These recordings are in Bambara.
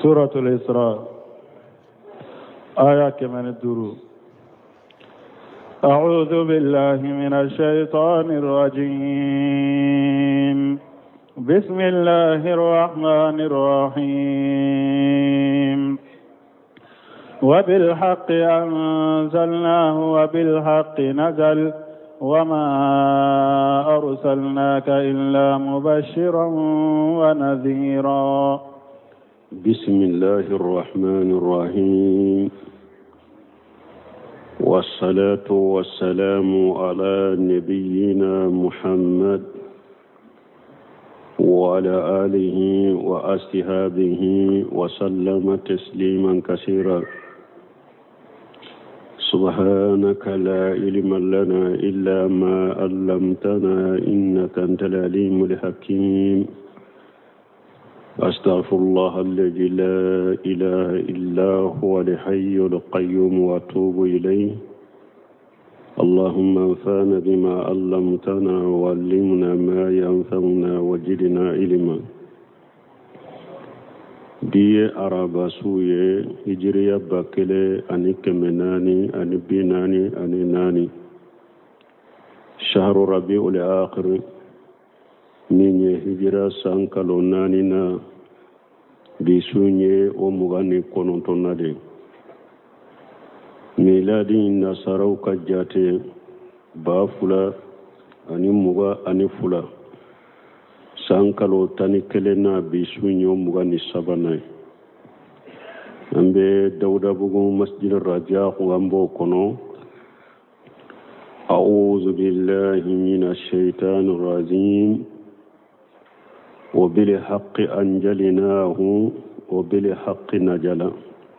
Suratul Isra aya 105. أعوذ بالله من الشيطان الرجيم بسم الله الرحمن الرحيم وبالحق أنزلناه وبالحق نزل وما أرسلناك إلا مبشرا ونذيرا. بسم الله الرحمن الرحيم، والصلاة والسلام على نبينا محمد وعلى آله وأصحابه وسلم تسليما كثيرا. سبحانك لا علم لنا إلا ما علمتنا إنك أنت العليم الحكيم. أستغفر الله الذي لا إله إلا هو الحي القيوم وأتوب إليه. اللهم انفعنا بما علمتنا وعلمنا ما ينفعنا وزدنا علما. Bi ye araba su ye, hijiriya 1444, shahru rabiul akhir, min ye hijira san kalo naani na, bi su ye o 29nan de. Miladi nasaraw ka jate 2022, san kalo 11 na, bi su ye o 23nan ye. An bɛ Dawudabugu masjid Raja, an b'o kɔnɔ. أعوذ بالله من الشيطان الرجيم. وبالحق أنزلناه وبالحق نزل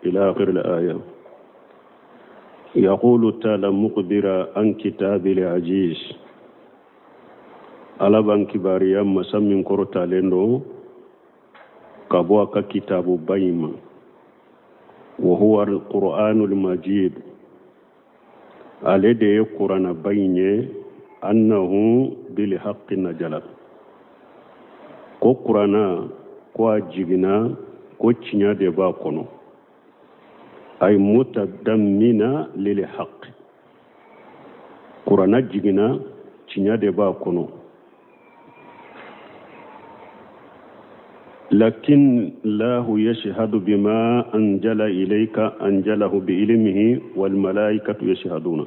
إلى آخر الآية. يقول تعالى مخبرا عن كتاب العزيز. Ala b'an kibaruya masa min kɔrɔtalen don ka bɔ a ka kitabuba in ma. وهو القرآن المجيد, ale de ye kuranaba in ye. أنه بالحق نزل, ko kurana ko a jiginna ko tiɲɛ de b'a kɔnɔ. أي متضمنا للحق, kurana jiginna, tiɲɛ de b'a kɔnɔ. لكن الله يشهد بما أنزل إليك أنزله بعلمه والملائكة يشهدون.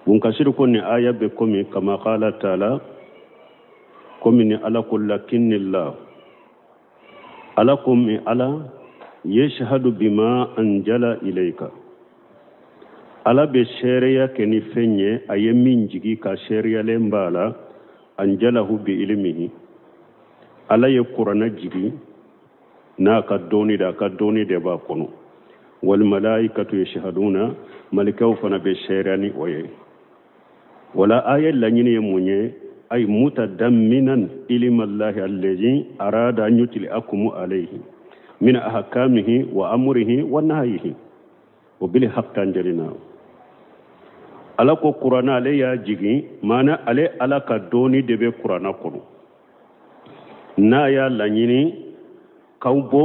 Ibn Kasir ko nin aya bɛ komi كما قال تعالى, komi ni Ala ko لكن الله, Ala komi Ala يشهد بما أنزل إليك, Ala bɛ seereya kɛ ni fɛn ye a ye min jigi ka seereyalen b'a la. أنزله بعلمه, Ala ye kuranɛ jigi n'a ka dɔnni de, a ka dɔnni de b'a kɔnɔ. والملائكة يشهدون, malikɛw fana bɛ seereya ni o ye. Wala aya laɲini ye mun ye? أي متضمنا علم الله الذي أراد أن يطلعكم عليه من أحكامه وأمره ونهيه. وبالحق أنزلناه. Ala ko kuranɛ ale y'a jigin, maana ale Ala ka dɔnni de bɛ kuranɛ kɔnɔ, n'a y'a laɲini k'aw bɔ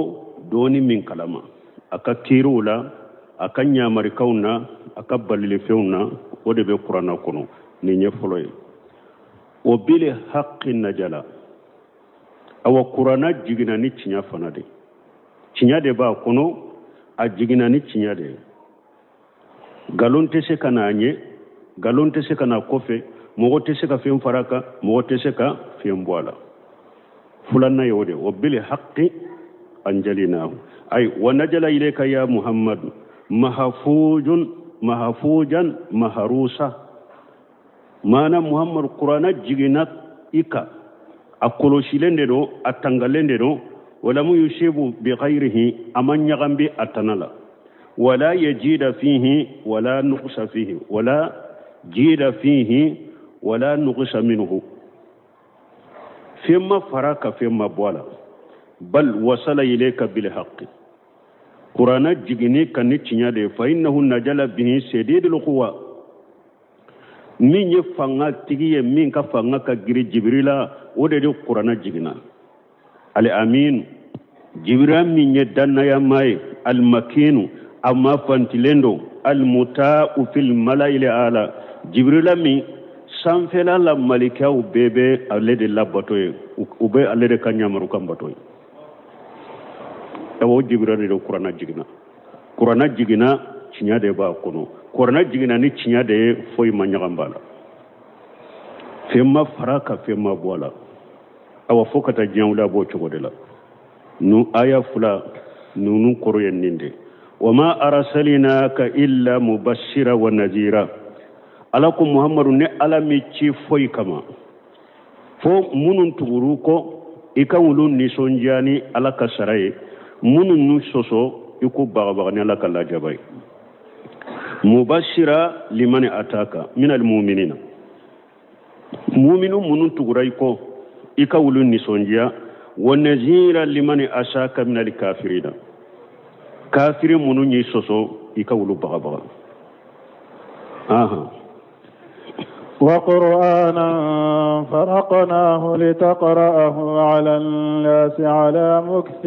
dɔɔni min kalama a ka kiiriw la, a ka ɲamarikaw na, a ka balilifɛnw na, o de bɛ kuranɛ kɔnɔ. Nin ye fɔlɔ ye. وبالحق نزل, awa kuranɛ jiginna ni tiɲɛ fana de, tiɲɛ de b'a kɔnɔ, a jiginna ni tiɲɛ de ye. Nkalon tɛ se ka n'a ɲɛ, nkalon tɛ se ka n'a kɔfɛ, mɔgɔ tɛ se ka fɛn fara a kan, mɔgɔ tɛ se ka fɛn bɔ a la. Filanan ye o de. وبالحق أنزلناه أي ونزل إليك يا محمد محفوظ محفوظا محروسا. Maana Muhammadu, kuranɛ jiginna i kan, a kɔlɔsilen de don, a tangalen de don. ولم يشب بغيره, a ma ɲagambi a tana la. ولا يزيد فيه ولا نقص فيه ولا زيد فيه ولا نقص منه, fɛn ma fara ka fɛn ma bɔ a la. بل وصل إليك بالحق, kuranɛ jiginni kan ni tiɲɛ de ye. فإنه نزل به شديد القوى, min ye fanga tigi ye, min ka fanga ka giri, Jibirila, o de kuranɛ jiginna. الأمين. Jibirila min ye dannayamaa ye, almakinu, a mafantilen don, almuta'u fil mala'il ala, Jibirila min sanfɛla la malikaw bɛɛ bɛ ale de labato ye, u bɛ ale de ka ɲamarukan bato ye. Awa, o Jibirila de kuranna jiginna. Kuranna jiginna, tiɲɛ de b'a kɔnɔ. Kuranna jiginna ni tiɲɛ de ye, foyi ma ɲagam b'a la, fɛn ma fara ka fɛn ma bɔ a la. Awa, fo ka taa diɲɛ wuli, a b'o cogo de la. Nu aya fila ninnu kɔrɔ ye nin de: wama arsalinaka illa mubashira wa nazira. Ala ko Muhammadu, ne Ala m'i ci foyi kama fo minnu tuguru kɔ, i ka wulu nisɔndiya ni Ala ka sara ye, minnu n'u sɔsɔ, i ko bagabaga ni Ala ka lajaba ye. Mubashira limani ataka min almuminina, muminu minnu tugura i kɔ, i ka wulu nisɔndiya. Wa nazira limani asaka min alkafirina, kafiri minnu y'i sɔsɔ, i ka wulu bagabaga. Aha. وقرآنا فرقناه لتقرأه على الناس على مكث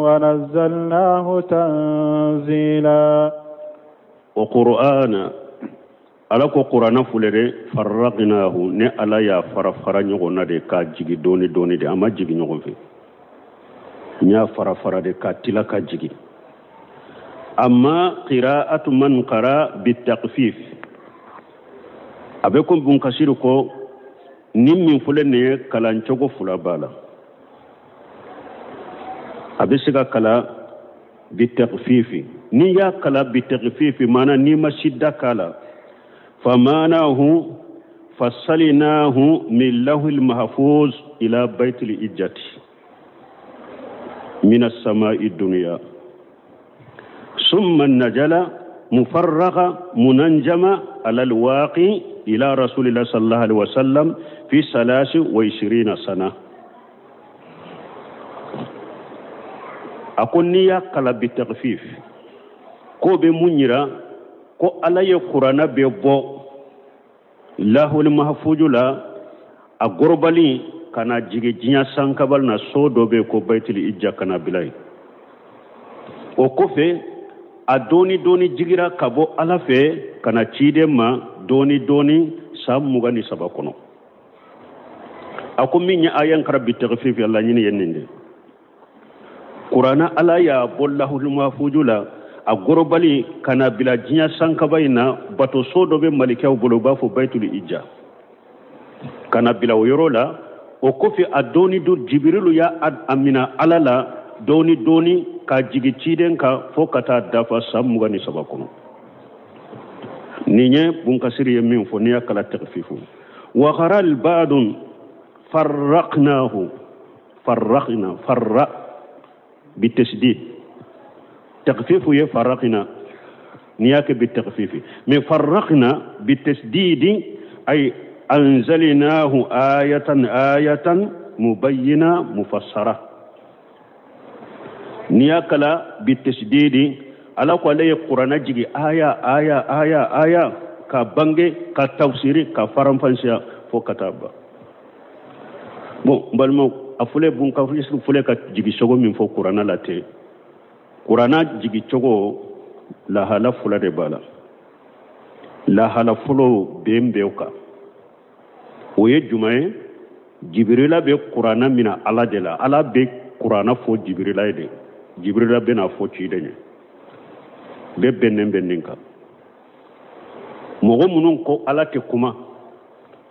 ونزلناه تنزيلا. وقرآنا, Ala ko Kuranna filɛ dɛ, farraqnahu, ne Ala y'a fara fara ɲɔgɔn na de k'a jigi dɔɔni dɔɔni de. A ma jigi ɲɔgɔn fɛ, n y'a fara fara de k'a tila ka jigi. Amma qira'atu man qara bitaqfif, a bɛ ko Bun Kasiru ko ni min filɛ nin ye, kalancogo fila b'a la. A bɛ se ka kalan bitaqfifi. N'i y'a kalan bitaqfifi, maana n'i ma sidda k'a la, famanahu fasalinahu min lahil mahfuz ila baitil ijjati min as-sama'i dunya summa najala mufarraqa munanjama ala alwaqi ila rasulillah sallallahu alaihi wasallam fi 23 sana. A ko n'i y'a kala bitaqfif, ko bɛ mun yira? Ko Ala ye Kuranna bɛ bɔ lahul mahfuju la, a gorobali ka na jigin diɲɛ sankabali na, so dɔ bɛ ko Baitul Ijja, ka na bila yen. O kɔfɛ, a dɔɔni dɔɔni jigira ka bɔ Ala fɛ ka na ciden ma dɔɔni dɔɔni san 23 kɔnɔ. A ko min ye aya kalan bitaqfif, a laɲini ye nin de: Kuranna, Ala y'a bɔ lahul mahfuju la, a gorobali ka na bila diɲɛ sankaba in na, batoso dɔ bɛ malikɛw bolo, u b'a fɔ Baitul Ijja, ka na bila o yɔrɔ la. O kɔfɛ, a dɔɔni don, Jibirilu y'a a mina Ala la dɔɔni dɔɔni ka jigi ciden kan fo ka taa dafa san 23 kɔnɔ. Nin ye Bunkasiri ye min fɔ n'i y'a kala tagfifu. Wa qaral ba'dun farraqnahu, farraqna, farra bitasdid. Tagfifu ye farraqna n'i y'a kɛ bitagfifi, mais farraqna bitasdidi, ay anzalnahu ayatan ayatan mubayyina mufassara. N'i y'a kala bitasdidi, Ala ko ale ye Kuranna jigi aya aya aya aya, ka bange, ka tafsiri, ka faranfansiya fo ka taa ban. Bon, n balimaw, a filɛ, Bunkafisi filɛ ka jigi cogo min fɔ Kuranna la ten. Kuranna jigi cogo, lahala fila de b'a la. Lahala fɔlɔ, bɛn bɛ o kan. O ye jumɛn ye? Jibirila bɛ Kuranna mina Ala de la. Ala bɛ Kuranna fɔ Jibirila ye de, Jibirila bɛna fɔ ciden ye. Bɛɛ bɛnnen bɛ nin kan. Mɔgɔ minnu ko Ala tɛ kuma,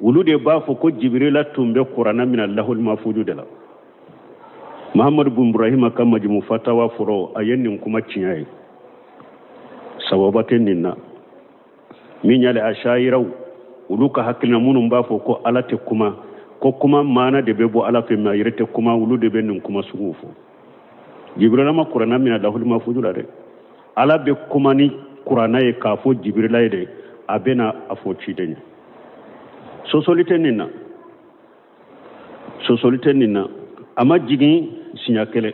olu de b'a fɔ ko Jibirila tun bɛ Kuranna mina lahul mafuju de la. Mahamadu bun Ibrahima ka Majumu Fatawa fɔlɔ, a ye nin kuma tiɲɛ ye, sababa tɛ nin na. Min y'ale ashayiraw, olu ka hakilina, minnu b'a fɔ ko Ala tɛ kuma, ko kuma maana de bɛ bɔ Ala fɛ, mais a yɛrɛ tɛ kuma, olu de bɛ nin kuma suguw fɔ. Jibirila ma Kuranna mina lahul mafuju la dɛ. Ala bɛ kuma ni Kuranna ye k'a fɔ Jibirila ye de, a bɛna a fɔ ciden ye. Sɔsɔli tɛ nin na, sɔsɔli tɛ nin na. A ma jigin siɲɛ kelen.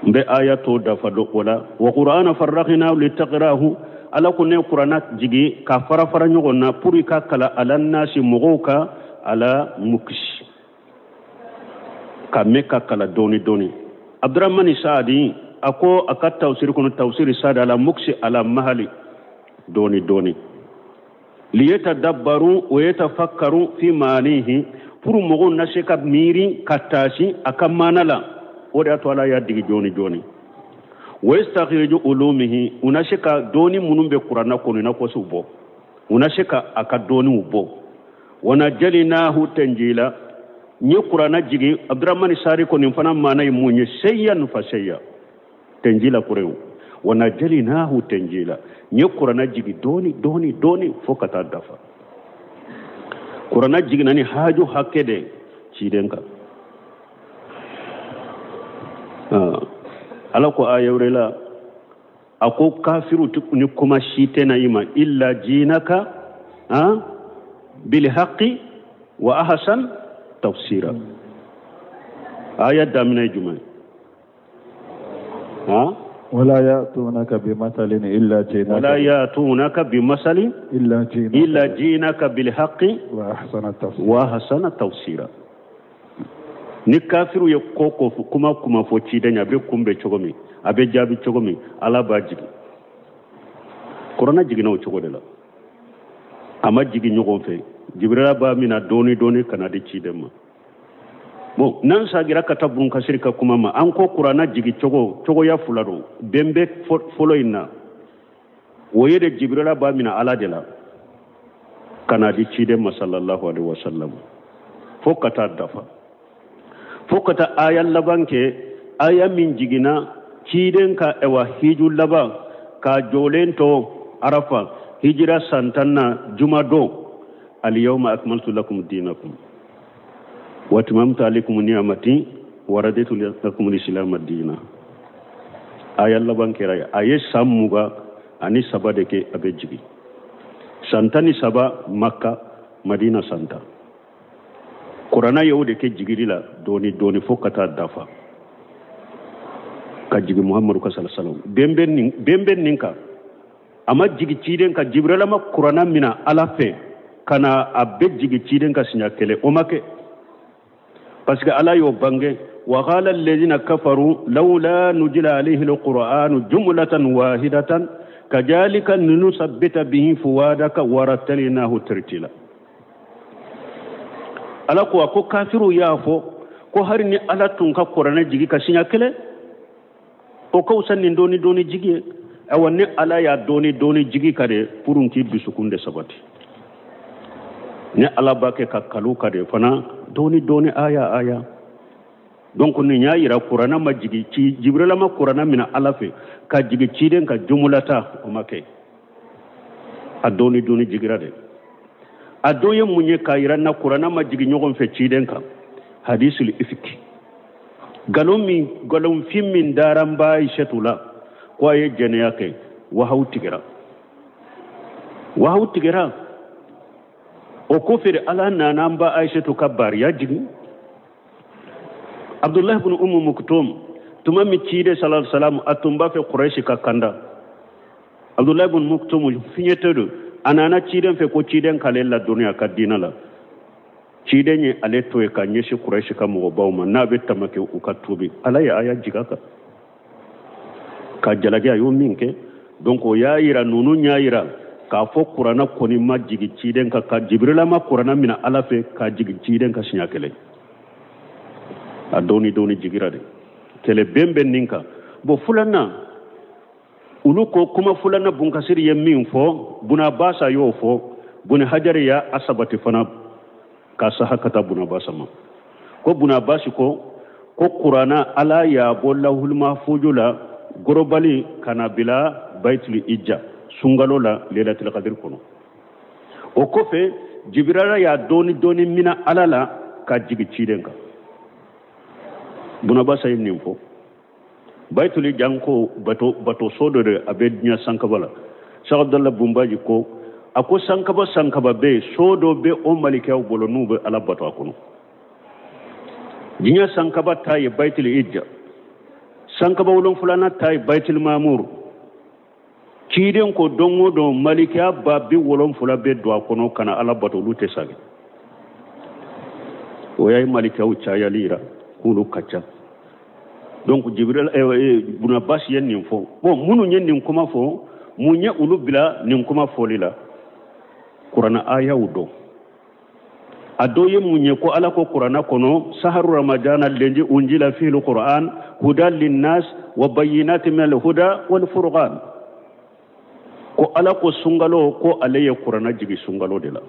N bɛ aya tɔ dafa dɔ o la. Wa qur'ana farraqnahu litaqrahu, Ala ko ne Kuranna jigi ka fara fara ɲɔgɔn na pour i ka kala ala nasi, mɔgɔw ka ala mukisi. Ka mɛn ka kalan dɔɔni dɔɔni. Abdurahmani Saadi a ko a ka tafsiri kɔnɔ, tafsiri Saadi, ala muksi ala mahali, dɔɔni dɔɔni, liyatadabbaru wa yatafakkaru fi maanihi, pour mɔgɔw na se ka miiri ka taasi a ka maana la. O de y'a to Ala y'a digi jooni jooni. Wa yastakhriju ulumihi, u na se ka dɔɔni minnu bɛ kuranna kɔnɔ, i na kɔsiw bɔ, u na se ka a ka dɔɔniw bɔ. Wa najalinahu tanjila, n ye kuranna jigin. Abdurahmani Sari ko nin fana maana ye mun ye? Seyyan fa seyya, tanjila kɔrɔ ye wa najalinahu tanjila, n ye kuranna jigin dɔɔni dɔɔni dɔɔni fo ka taa dafa. Kuranna jiginna ni haju hakɛ de ciden kan. Ala ko aya wɛrɛ la, a ko kafiru ni kuma si tɛ na i ma illa jinaka bilhaqi wa ahsan tafsira. Aya daminɛ ye jumɛn? ولا يأتونك بمثل إلا جئناك ولا يأتونك بمثل إلا جئناك إلا جئناك بالحق وأحسن التفسير وأحسن تفسيرا. Ni kafiru ye ko ko kuma kuma fɔ ciden, a bɛ kunbɛn cogo min, a bɛ jaabi cogo min, Ala b'a jigin. Kuranna jiginna o cogo de la, a ma jigin ɲɔgɔn fɛ. Jibirila b'a mina dɔɔni dɔɔni ka na di ciden ma. Bon, n'an sagira ka taa Bunkasiri ka kuma ma, an ko kuranna jigi cogo cogoya fila don. Bɛn bɛ fɔlɔ in na, o ye de Jibirila b'a mina Ala de la ka na di ciden ma sallallahu alaihi wasallam, fo ka taa dafa, fo ka taa aya laban kɛ, aya min jiginna ciden ka ɛwa hiju laban k'a jɔlen to Arafa, hijira san 10 na jumadon: aliyawma akmaltu lakum dinakum wa atmamtu alaykum ni'amati wa raditu lakum al-islam diina. Aya laban kɛra ye. A ye san 23 de kɛ a bɛ jigin, san 13 Makka, Madina san 10. Kuranna ye o de kɛ jigili la dɔɔni dɔɔni fo ka taa dafa ka jigin Muhamadu ka sala salam. Den bɛ nin kan, a ma jigin ciden kan. Jibirila ma kuranna mina Ala fɛ ka na a bɛ jigin ciden ka siɲɛ kelen, o ma kɛ, parce que Ala y'o bange: wa qala alladhina kafaru lawla nujila alayhi alqur'anu jumlatan wahidatan kadhalika linusabbita bihi fuwadaka warattalnahu tartila. Ala ko, a ko kafiru y'a fɔ ko hari ni Ala tun ka kuranɛ jigi ka siɲɛ kelen, o ka wusa nin dɔɔni dɔɔni jigi ye. Awa, ni Ala y'a dɔɔni dɔɔni jigi ka de pour k'i dusukun de sabati, ni Ala b'a kɛ ka kalu ka de fana dɔɔni dɔɔni, aya aya. Donc nin y'a yira kuranɛ ma jigi ci, Jibirila ma kuranɛ minɛ Ala fɛ ka jigi ciden ka jumulata, o ma kɛ. A dɔɔni dɔɔni jigira de. A dɔ ye mun ye k'a yira na kuranɛ ma jigi ɲɔgɔn fɛ ciden kan? Hadisul ifki, nkalon min, nkalonfin min dara n ba Ayisetu la ko a ye jɛnɛya kɛ, wahawu tigɛra, wahawu tigɛra. O kɔfɛ de Ala nana an ba Ayisetu ka bariya jigin. Abdullahi ibn Umu Muktum, tuma min ciden sallallahu alaihi wasallam a tun b'a fɛ Kurɛsi ka kanda, Abdullahi ibn Muktum fiɲɛtɔ don, a nana ciden fɛ ko ciden k'ale ladɔnniya a ka diinɛ la. Ciden ye ale to yen ka ɲɛsin Kurɛsi ka mɔgɔbaw ma n'a bɛ tamake u ka tuubi. Ala ye aya jigin a kan ka jalaki a y'o min kɛ. Donc o y'a yira, ninnu y'a yira k'a fɔ kuranna kɔni ma jigin ciden kan, ka Jibirila ma kuranna minɛ Ala fɛ ka jigin ciden kan siɲɛ kelen. A dɔɔni dɔɔni jigira de. Kɛlɛ bɛn bɛ nin kan. Bon, filanan, olu ko kuma filanan, Bunkasiri ye min fɔ, Bunabasa y'o fɔ, Buni Hajari y'a a sabati fana ka saha ka taa Bunabasa ma, ko Bunabasi ko kuranna Ala y'a bɔ lahulima fojo la gorobali ka na bila Bayitul Ija sunkalo la Lailatul Qadr kɔnɔ. O kɔfɛ Jibirala y'a dɔɔni dɔɔni mina Ala la ka jigin ciden kan. Bunabasa ye nin fɔ. Bayitul Ija ko bato so dɔ de a bɛ diɲɛ sankaba la. Cheikh Abdallah Bunbaji ko, a ko sankaba sankaba bɛ yen, so dɔ bɛ o malikɛw bolo n'u bɛ Ala bato a kɔnɔ. Diɲɛ sankaba ta ye Bayitul Ija, sankaba wolonfilana ta ye Bayitul Mamur. Ciden ko don o don malikɛya 70,000 bɛ don a kɔnɔ ka na Ala bato, olu tɛ sagi. O y'a ye malikɛw cayali yira. K'olu ka ca. Donc Jibril eh, eh, Bun Abbas ye nin fɔ. Bon, minnu ye nin kuma fɔ, mun ye olu bila nin kuma fɔli la? Kuranna ayaw dɔn. A dɔ ye mun ye? Ko Ala ko kuranna kɔnɔ, saharu ramadana lezi unjila fihil quran hudan linnas wa bayyinati min alhuda wal furqan. Ko Ala ko sunkalo, ko ale ye kuranna jigi sunkalo de la.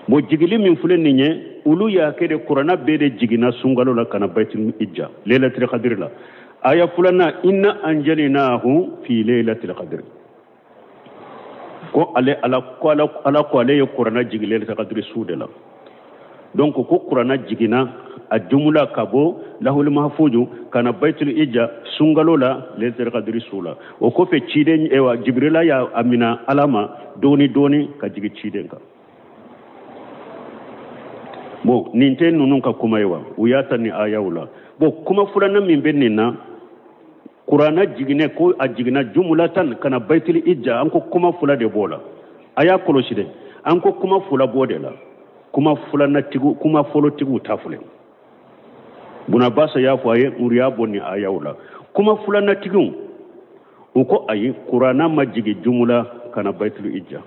Bon, jigili min filɛ nin ye, olu y'a kɛ de kuranna bɛɛ de jiginna sunkalo la ka na Baitul Ijja lailatul qadr la. Aya filanan, inna anjalinahu fi lailatul qadr. Ko ale Ala ko ala, ala ko ale ye kuranna jigi lailatul qadr su de la. Donc ko kuranna jiginna a jumla ka bɔ lahul mahfuju ka na Baitul Ijja sunkalo la lailatul qadr su la. O kɔfɛ ciden, ewa, Jibrila y'a mina Ala ma dɔɔni dɔɔni ka jigin ciden kan. Bon, nin tɛ ninnu ka kuma ye wa? U y'a ta nin ayaw la. Bon, kuma filanan min bɛ nin na, kuranna jiginɛ ko a jiginna jumlatan ka na Baitul Ijja, an ko kuma fila de b'o la. A y'a kɔlɔsi dɛ, an ko kuma fila b'o de la. Kuma filanatigiw, kuma fɔlɔtigiw ta filɛ. Bun Abbas y'a fɔ a ye, olu y'a bɔ nin ayaw la. Kuma filanatigiw, u ko ayi, kuranna ma jigin jumla ka na Baitul Ijja.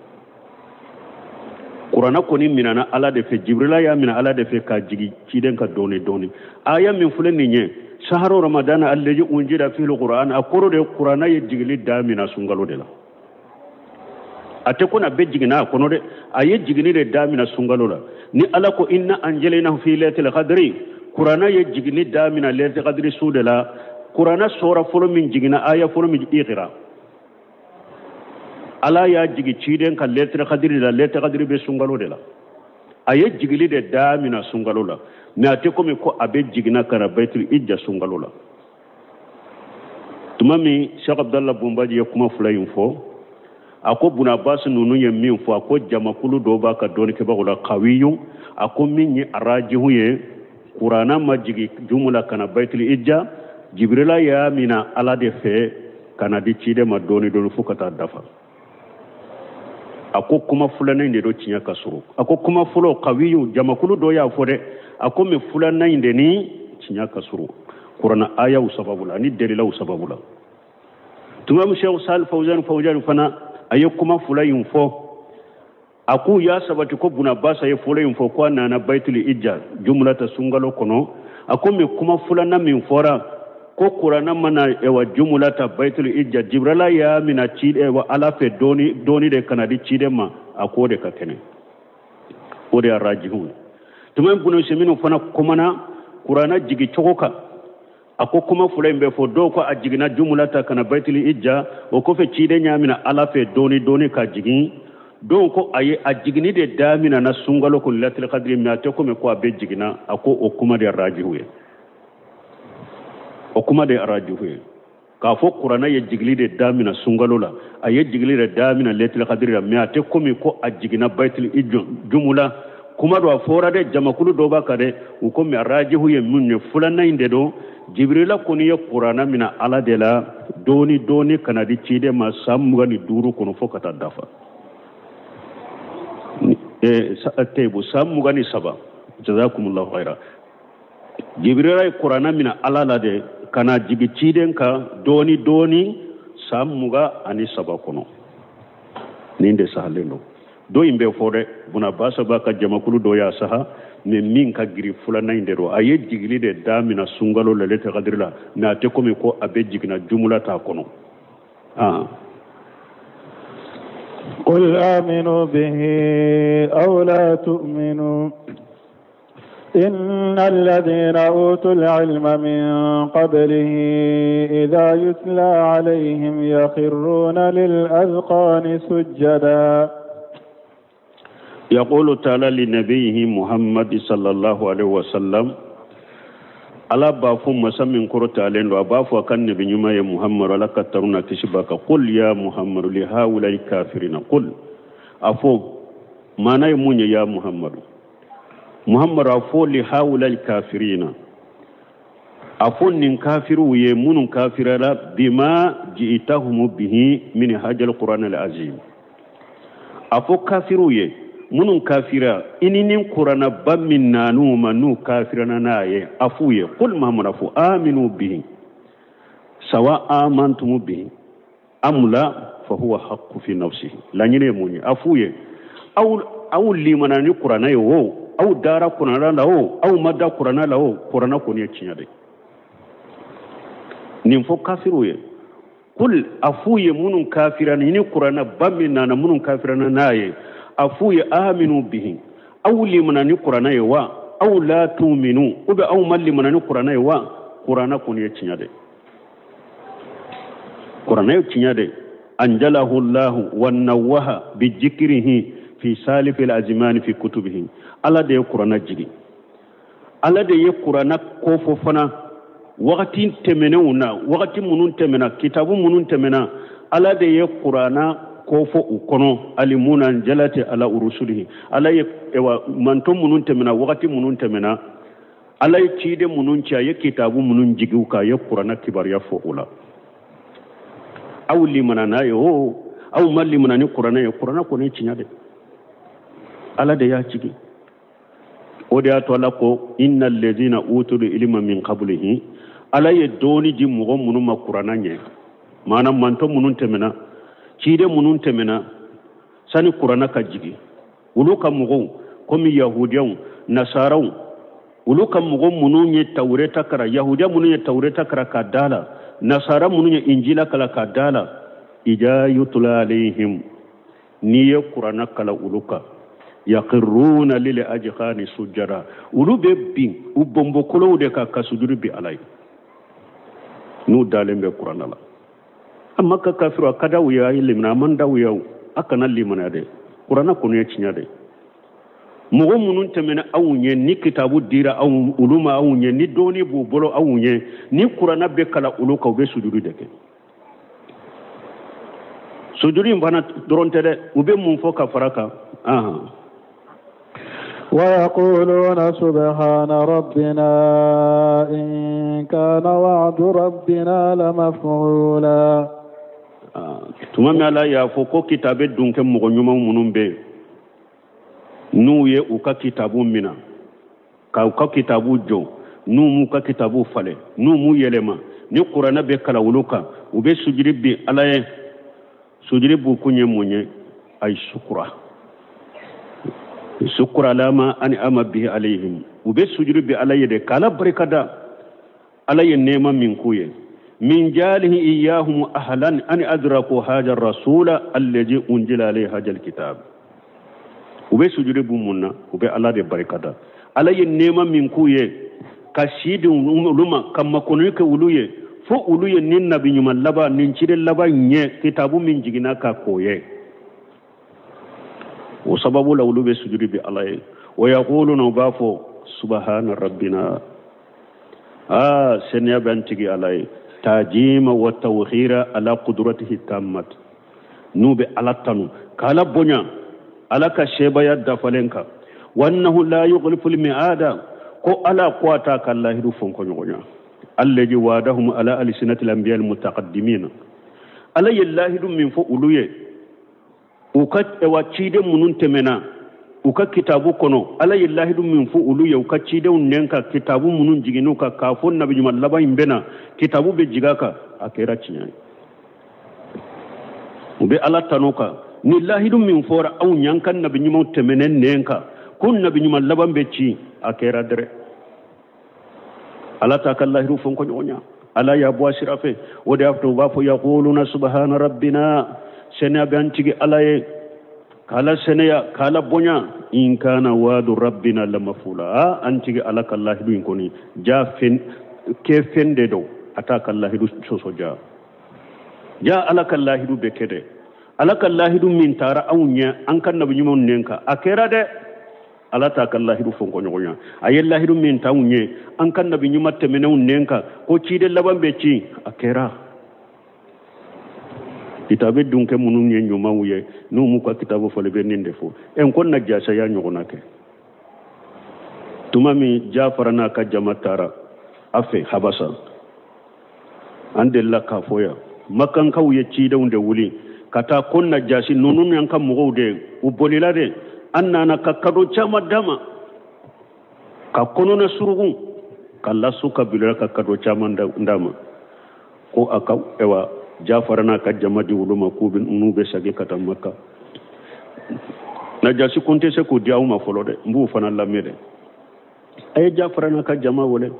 Kuranna kɔni minana Ala de fɛ, Jibrila y'a mina Ala de fɛ k'a jigi ciden kan dɔɔni dɔɔni. Aya min filɛ nin ye, saharu ramadana allazi unjila fihil quran, a kɔrɔ de kuranna ye jigili damina sunkalo de la. A tɛ ko na bɛɛ jiginna a kɔnɔ dɛ, a ye jigini de damina sunkalo la. Ni Ala ko inna anjalinahu fi lailatul qadri, kuranna ye jigini damina lailatul qadri su de la. Kuranna sura fɔlɔ min jiginna, aya fɔlɔ min, iqra. Ala y'a jigi ciden kan lailatul qadri la. Lailatul qadri bɛ sunkalo de la. A ye jigili de damina sunkalo la, mais a tɛ komi ko a bɛ jiginna ka na Baitul Ijja sunkalo la. Tuma min Sheikh Abdallah Bunbaji ye kuma fila in fɔ, a ko Bun Abbas ninnu ye min fɔ, a ko jamakulu dɔw b'a ka dɔnnikɛbagaw la kawiyu. A ko min ye arajihu ye, kuranna ma jigi jumla ka na Baitul Ijja, Jibrila y'a mina Ala de fɛ ka na di ciden ma dɔɔni dɔɔni fo ka taa dafa. A ko kuma filanan in de don tiɲɛ ka surun. A ko kuma fɔlɔ kawiyu, jamakulu dɔ y'a fɔ dɛ, a ko mais filanan in de ni tiɲɛ ka surun kuranna ayaw sababu la ani dalilaw sababu la. Tuma min Sheikh Sal Fawzan Fawzan fana a ye kuma fila in fɔ, a k'u y'a sabati ko Bun Abbas ye fɔlɔ in fɔ ko a nana Baitul Ijja jumla ta sunkalo kɔnɔ. A ko mais kuma filanan min fɔra ko kuranna ma na ewa jumla ta Baitul Ijja, Jibrila y'a mina ci ewa Ala fɛ dɔɔni dɔɔni de ka na di ciden ma, a k'o de ka kɛnɛ, o de y'a rajihu ye. Tuma min Bun Usaymin fana kumana kuranna jigi cogo kan, a ko kuma fila in bɛ fɔ. Dɔw ko a jiginna jumla ta ka na Baitul Ijja, o kɔfɛ ciden y'a mina Ala fɛ dɔɔni dɔɔni ka jigin. Dɔw ko ayi, a jiginni de daminɛna sunkalo ko lailatul qadri, mais a tɛ komi ko a bɛ jiginna. A ko o kuma de rajihu ye, o kuma de rajihu ye, k'a fɔ kuranna ye jigili de damina sunkalo la, a ye jigili de damina lailatul qadri la, mais a tɛ komi ko a jiginna Baitul Ijja jumla. Kuma dɔ a fɔra dɛ, jamakulu dɔ b'a kan dɛ, u ko mais rajihu ye min ye, filanan in de don. Jibrila kɔni ye kuranna mina Ala de la dɔɔni dɔɔni ka na di ciden ma san 25 kɔnɔ fo ka taa dafa. Tebu san 23. Jazakumullahu khaira. Jibrila ye kuranna mina Ala la de ka na jigi ciden kan dɔɔni dɔɔni san 23 kɔnɔ. Nin de sahalen don. Dɔ in bɛ fɔ dɛ, Bun Abbas b'a ka jamakulu dɔ y'a saha, mais min ka girin filanan in de don. A ye jigili de damina sunkalo la lailatul qadri la, mais a tɛ komi ko a bɛ jiginna jumla t'a kɔnɔ. قل آمنوا به أو لا تؤمنوا إن الذين أوتوا العلم من قبله إذا يتلى عليهم يخرون للأذقان سجدا. يقول تعالى لنبيه محمد صلى الله عليه وسلم, Ala b'a fɔ masa min kɔrɔtalen don, a b'a fɔ a ka nabi ɲuman ye Muhammadu, Ala ka tanu n'a kisi b'a kan. Qul ya Muhammadu li haulai kafirina, qul, a fɔ maana ye mun ye? Ya Muhammadu, Muhammadu, a fɔ li haulai kafirina, a fɔ nin kafiriw ye minnu kafirala, bima ji'itahumu bihi min hajal qur'an al azim, a fɔ kafiriw ye Minnu kafira i ni nin kuranaba min nan'u ma n'u kafirana n'a ye, a f'u ye qul Mahamadu fɔ aminu bihi sawa amantumu bihi am la fa huwa haqqu fi nafsihi. Laɲini ye mun ye? A f'u ye aw limana ni kuranɛ ye o, aw dara kuranɛ la o, aw ma da kuranɛ la o, kuranɛ kɔni ye tiɲɛ de. Nin fɔ kafiriw ye. Kul a f'u ye minnu kafira ni kuranɛba min nana minnu kafirana n'a ye, a f'u ye aminu bihi, aw limana ni kuranɛ ye wa, aw la tuminu, ou bien aw ma limana ni kuranɛ ye wa, kuranɛ kɔni ye tiɲɛ de. Kuranɛ ye tiɲɛ de. Anjalahu llahu wa nawaha bi jikirihi fi salifil azimani fi kutubihi. Ala de ye kuranɛ jigin, Ala de ye kuranɛ kofɔ fana wagati tɛmɛnenw na, wagati minnu tɛmɛna, kitabu minnu tɛmɛna, Ala de ye kuranɛ kofɔ u kɔnɔ. Alimuna jalati ala urusulihi, Ala ye manton minnu tɛmɛna, wagati minnu tɛmɛna, Ala ye ciden minnu ci, a ye kitabu minnu jigin u kan, a ye kuranɛ kibaruya fɔ o la. Aw limana n'a ye o, aw ma limana ni kuranɛ ye, kuranɛ kɔni ye tiɲɛ de, Ala de y'a jigin. O de y'a to Ala ko inna allazina utul ilma min qablihi, Ala ye dɔɔni di mɔgɔ minnu ma kuranɛ ɲɛ, maana mantɔ minnu tɛmɛna, ciden minnu tɛmɛna sani kuranɛ ka jigin, olu ka mɔgɔw komi yahudiyaw, nasaraw, olu ka mɔgɔ minnu ye tawureta kalan, yahudiya minnu ye tawureta kalan ka da la, nasara minnu ye injila kalan ka da la, ija yutla alayhim, n'i ye kuranɛ kalan olu kan, yaqirruna lil ajqani sujada, olu bɛ bin u bɔnbɔkolow de kan ka sujudi bi Ala ye n'u dalen bɛ kuranɛ la. A Maka kafiru, a ka d'aw ye a ye limaniya, a man d'aw ye o, a kana limaniya dɛ, kuranɛ kɔni ye tiɲɛ de. Mɔgɔ minnu tɛmɛna aw ɲɛ ni kitabu dira aw olu ma aw ɲɛ, ni dɔɔni b'u bolo aw ɲɛ, ni kuranɛ bɛ kalan olu kan, u bɛ sujudi de kɛ. Sujudi in fana dɔrɔn tɛ dɛ, u bɛ mun fɔ ka fara kan? ويقولون سبحان ربنا إن كان وعد ربنا لمفعولا. Tuma min Ala y'a fɔ ko kitabe dun kɛ mɔgɔ ɲuman minnu bɛ yen n'u ye u ka kitabu minɛ ka u ka kitabu jɔ, n'u m'u ka kitabu falen, n'u m'u yɛlɛma, ni kuranɛ bɛ kalan olu kan, u bɛ sujudi bin Ala ye. Sujudi b'u kun ye mun ye? Ayi sukura sukura alama ani ama bihi alayhim, u bɛ sujudi bin Ala ye de k'Ala barika da Ala ye nɛɛma min k'u ye. Min jalihi iyahum ahlan an adraku haja rasula allazi unzila alayhi haja alkitab. U bɛ sujudi b'u mun na? U bɛ Ala de barika da, Ala ye nɛɛma min k'u ye ka si di olu ma, ka makɔnɔni kɛ olu ye, fo olu ye nin nabi ɲuman laban, nin ciden laban ɲɛ kitabu min jiginna ka k'o ye. O sababu la olu bɛ sujudi bi Ala ye. Wa yaquluna, u b'a fɔ subhana rabbina, seniya bɛ an tigi Ala ye, tajima wa tawkhira ala qudratihi tammat. N'u bɛ Ala tanu k'Ala bonya Ala ka sebaya dafalen kan. Wa annahu la yukhlifu al-mi'ada, ko Ala ko a t'a ka lahidu fɔnkɔɲɔgɔnya. Allazi wa'adahum ala alsinati al-anbiya al-mutaqaddimin, Ala ye lahidu min fɔ olu ye u ka ciden minnu tɛmɛna u ka kitabu kɔnɔ, Ala ye lahidu min fɔ olu ye u ka cidenw nɛn kan, kitabu minnu jiginn'u kan k'a fɔ nabi ɲuman laban in bɛ na, kitabu bɛ jigin a kan, a kɛra tiɲɛ ye. U bɛ Ala tanu kan ni lahidu min fɔra aw ɲɛ an ka nabi ɲumanw tɛmɛnen nɛn kan ko nabi ɲuman laban bɛ ci, a kɛra dɛrɛ. Ala t'a ka lahidu fɔ ɲɔgɔn ɲɛ, Ala y'a bɔ a sira fɛ. O de y'a to u b'a fɔ yaquluna subhana rabbina, sɛnɛya bɛ an tigi Ala ye, k'Ala sɛnɛya k'Ala bonya, in kana wa'du rabbina lamafula. An tigi Ala ka lahidu in kɔni ja fɛn kɛ fɛn de don, a t'a ka lahidu sɔsɔ. Ja ja Ala ka lahidu bɛ kɛ dɛ, Ala ka lahidu min taara anw ɲɛ an ka nabi ɲumanw nɛn kan, a kɛra dɛ. Ala t'a ka lahidu fɔnkɔ ɲɔgɔn ɲɛ, a ye lahidu min ta anw ɲɛ an ka nabi ɲuman tɛmɛnenw nɛn kan ko ciden laban bɛ ci, a kɛra. Kitabe dun kɛ minnu ye ɲumanw ye, n'u m'u ka kitabu fɔli bɛ nin de fɔ. N ko na jasa y'a ɲɔgɔnna kɛ. Tuma min Jafara n'a ka jama taara a fɛ Habasa, an delila k'a fɔ yan, Makankaw ye cidenw de wuli ka taa ko Najasi ninnu y'an ka mɔgɔw de ye, u bolila de. An nana ka kado caman d'a ma, ka kɔnɔna surugun ka lasu ka bila ka kado caman d'a ma, ko a ka ewa Jafara n'a ka jama di olu ma, k'u bɛ n'u bɛ segin ka taa Maka. Najasi ko n tɛ se k'o di aw ma fɔlɔ dɛ, n b'u fana lamɛn dɛ. A ye Jafara n'a ka jama wele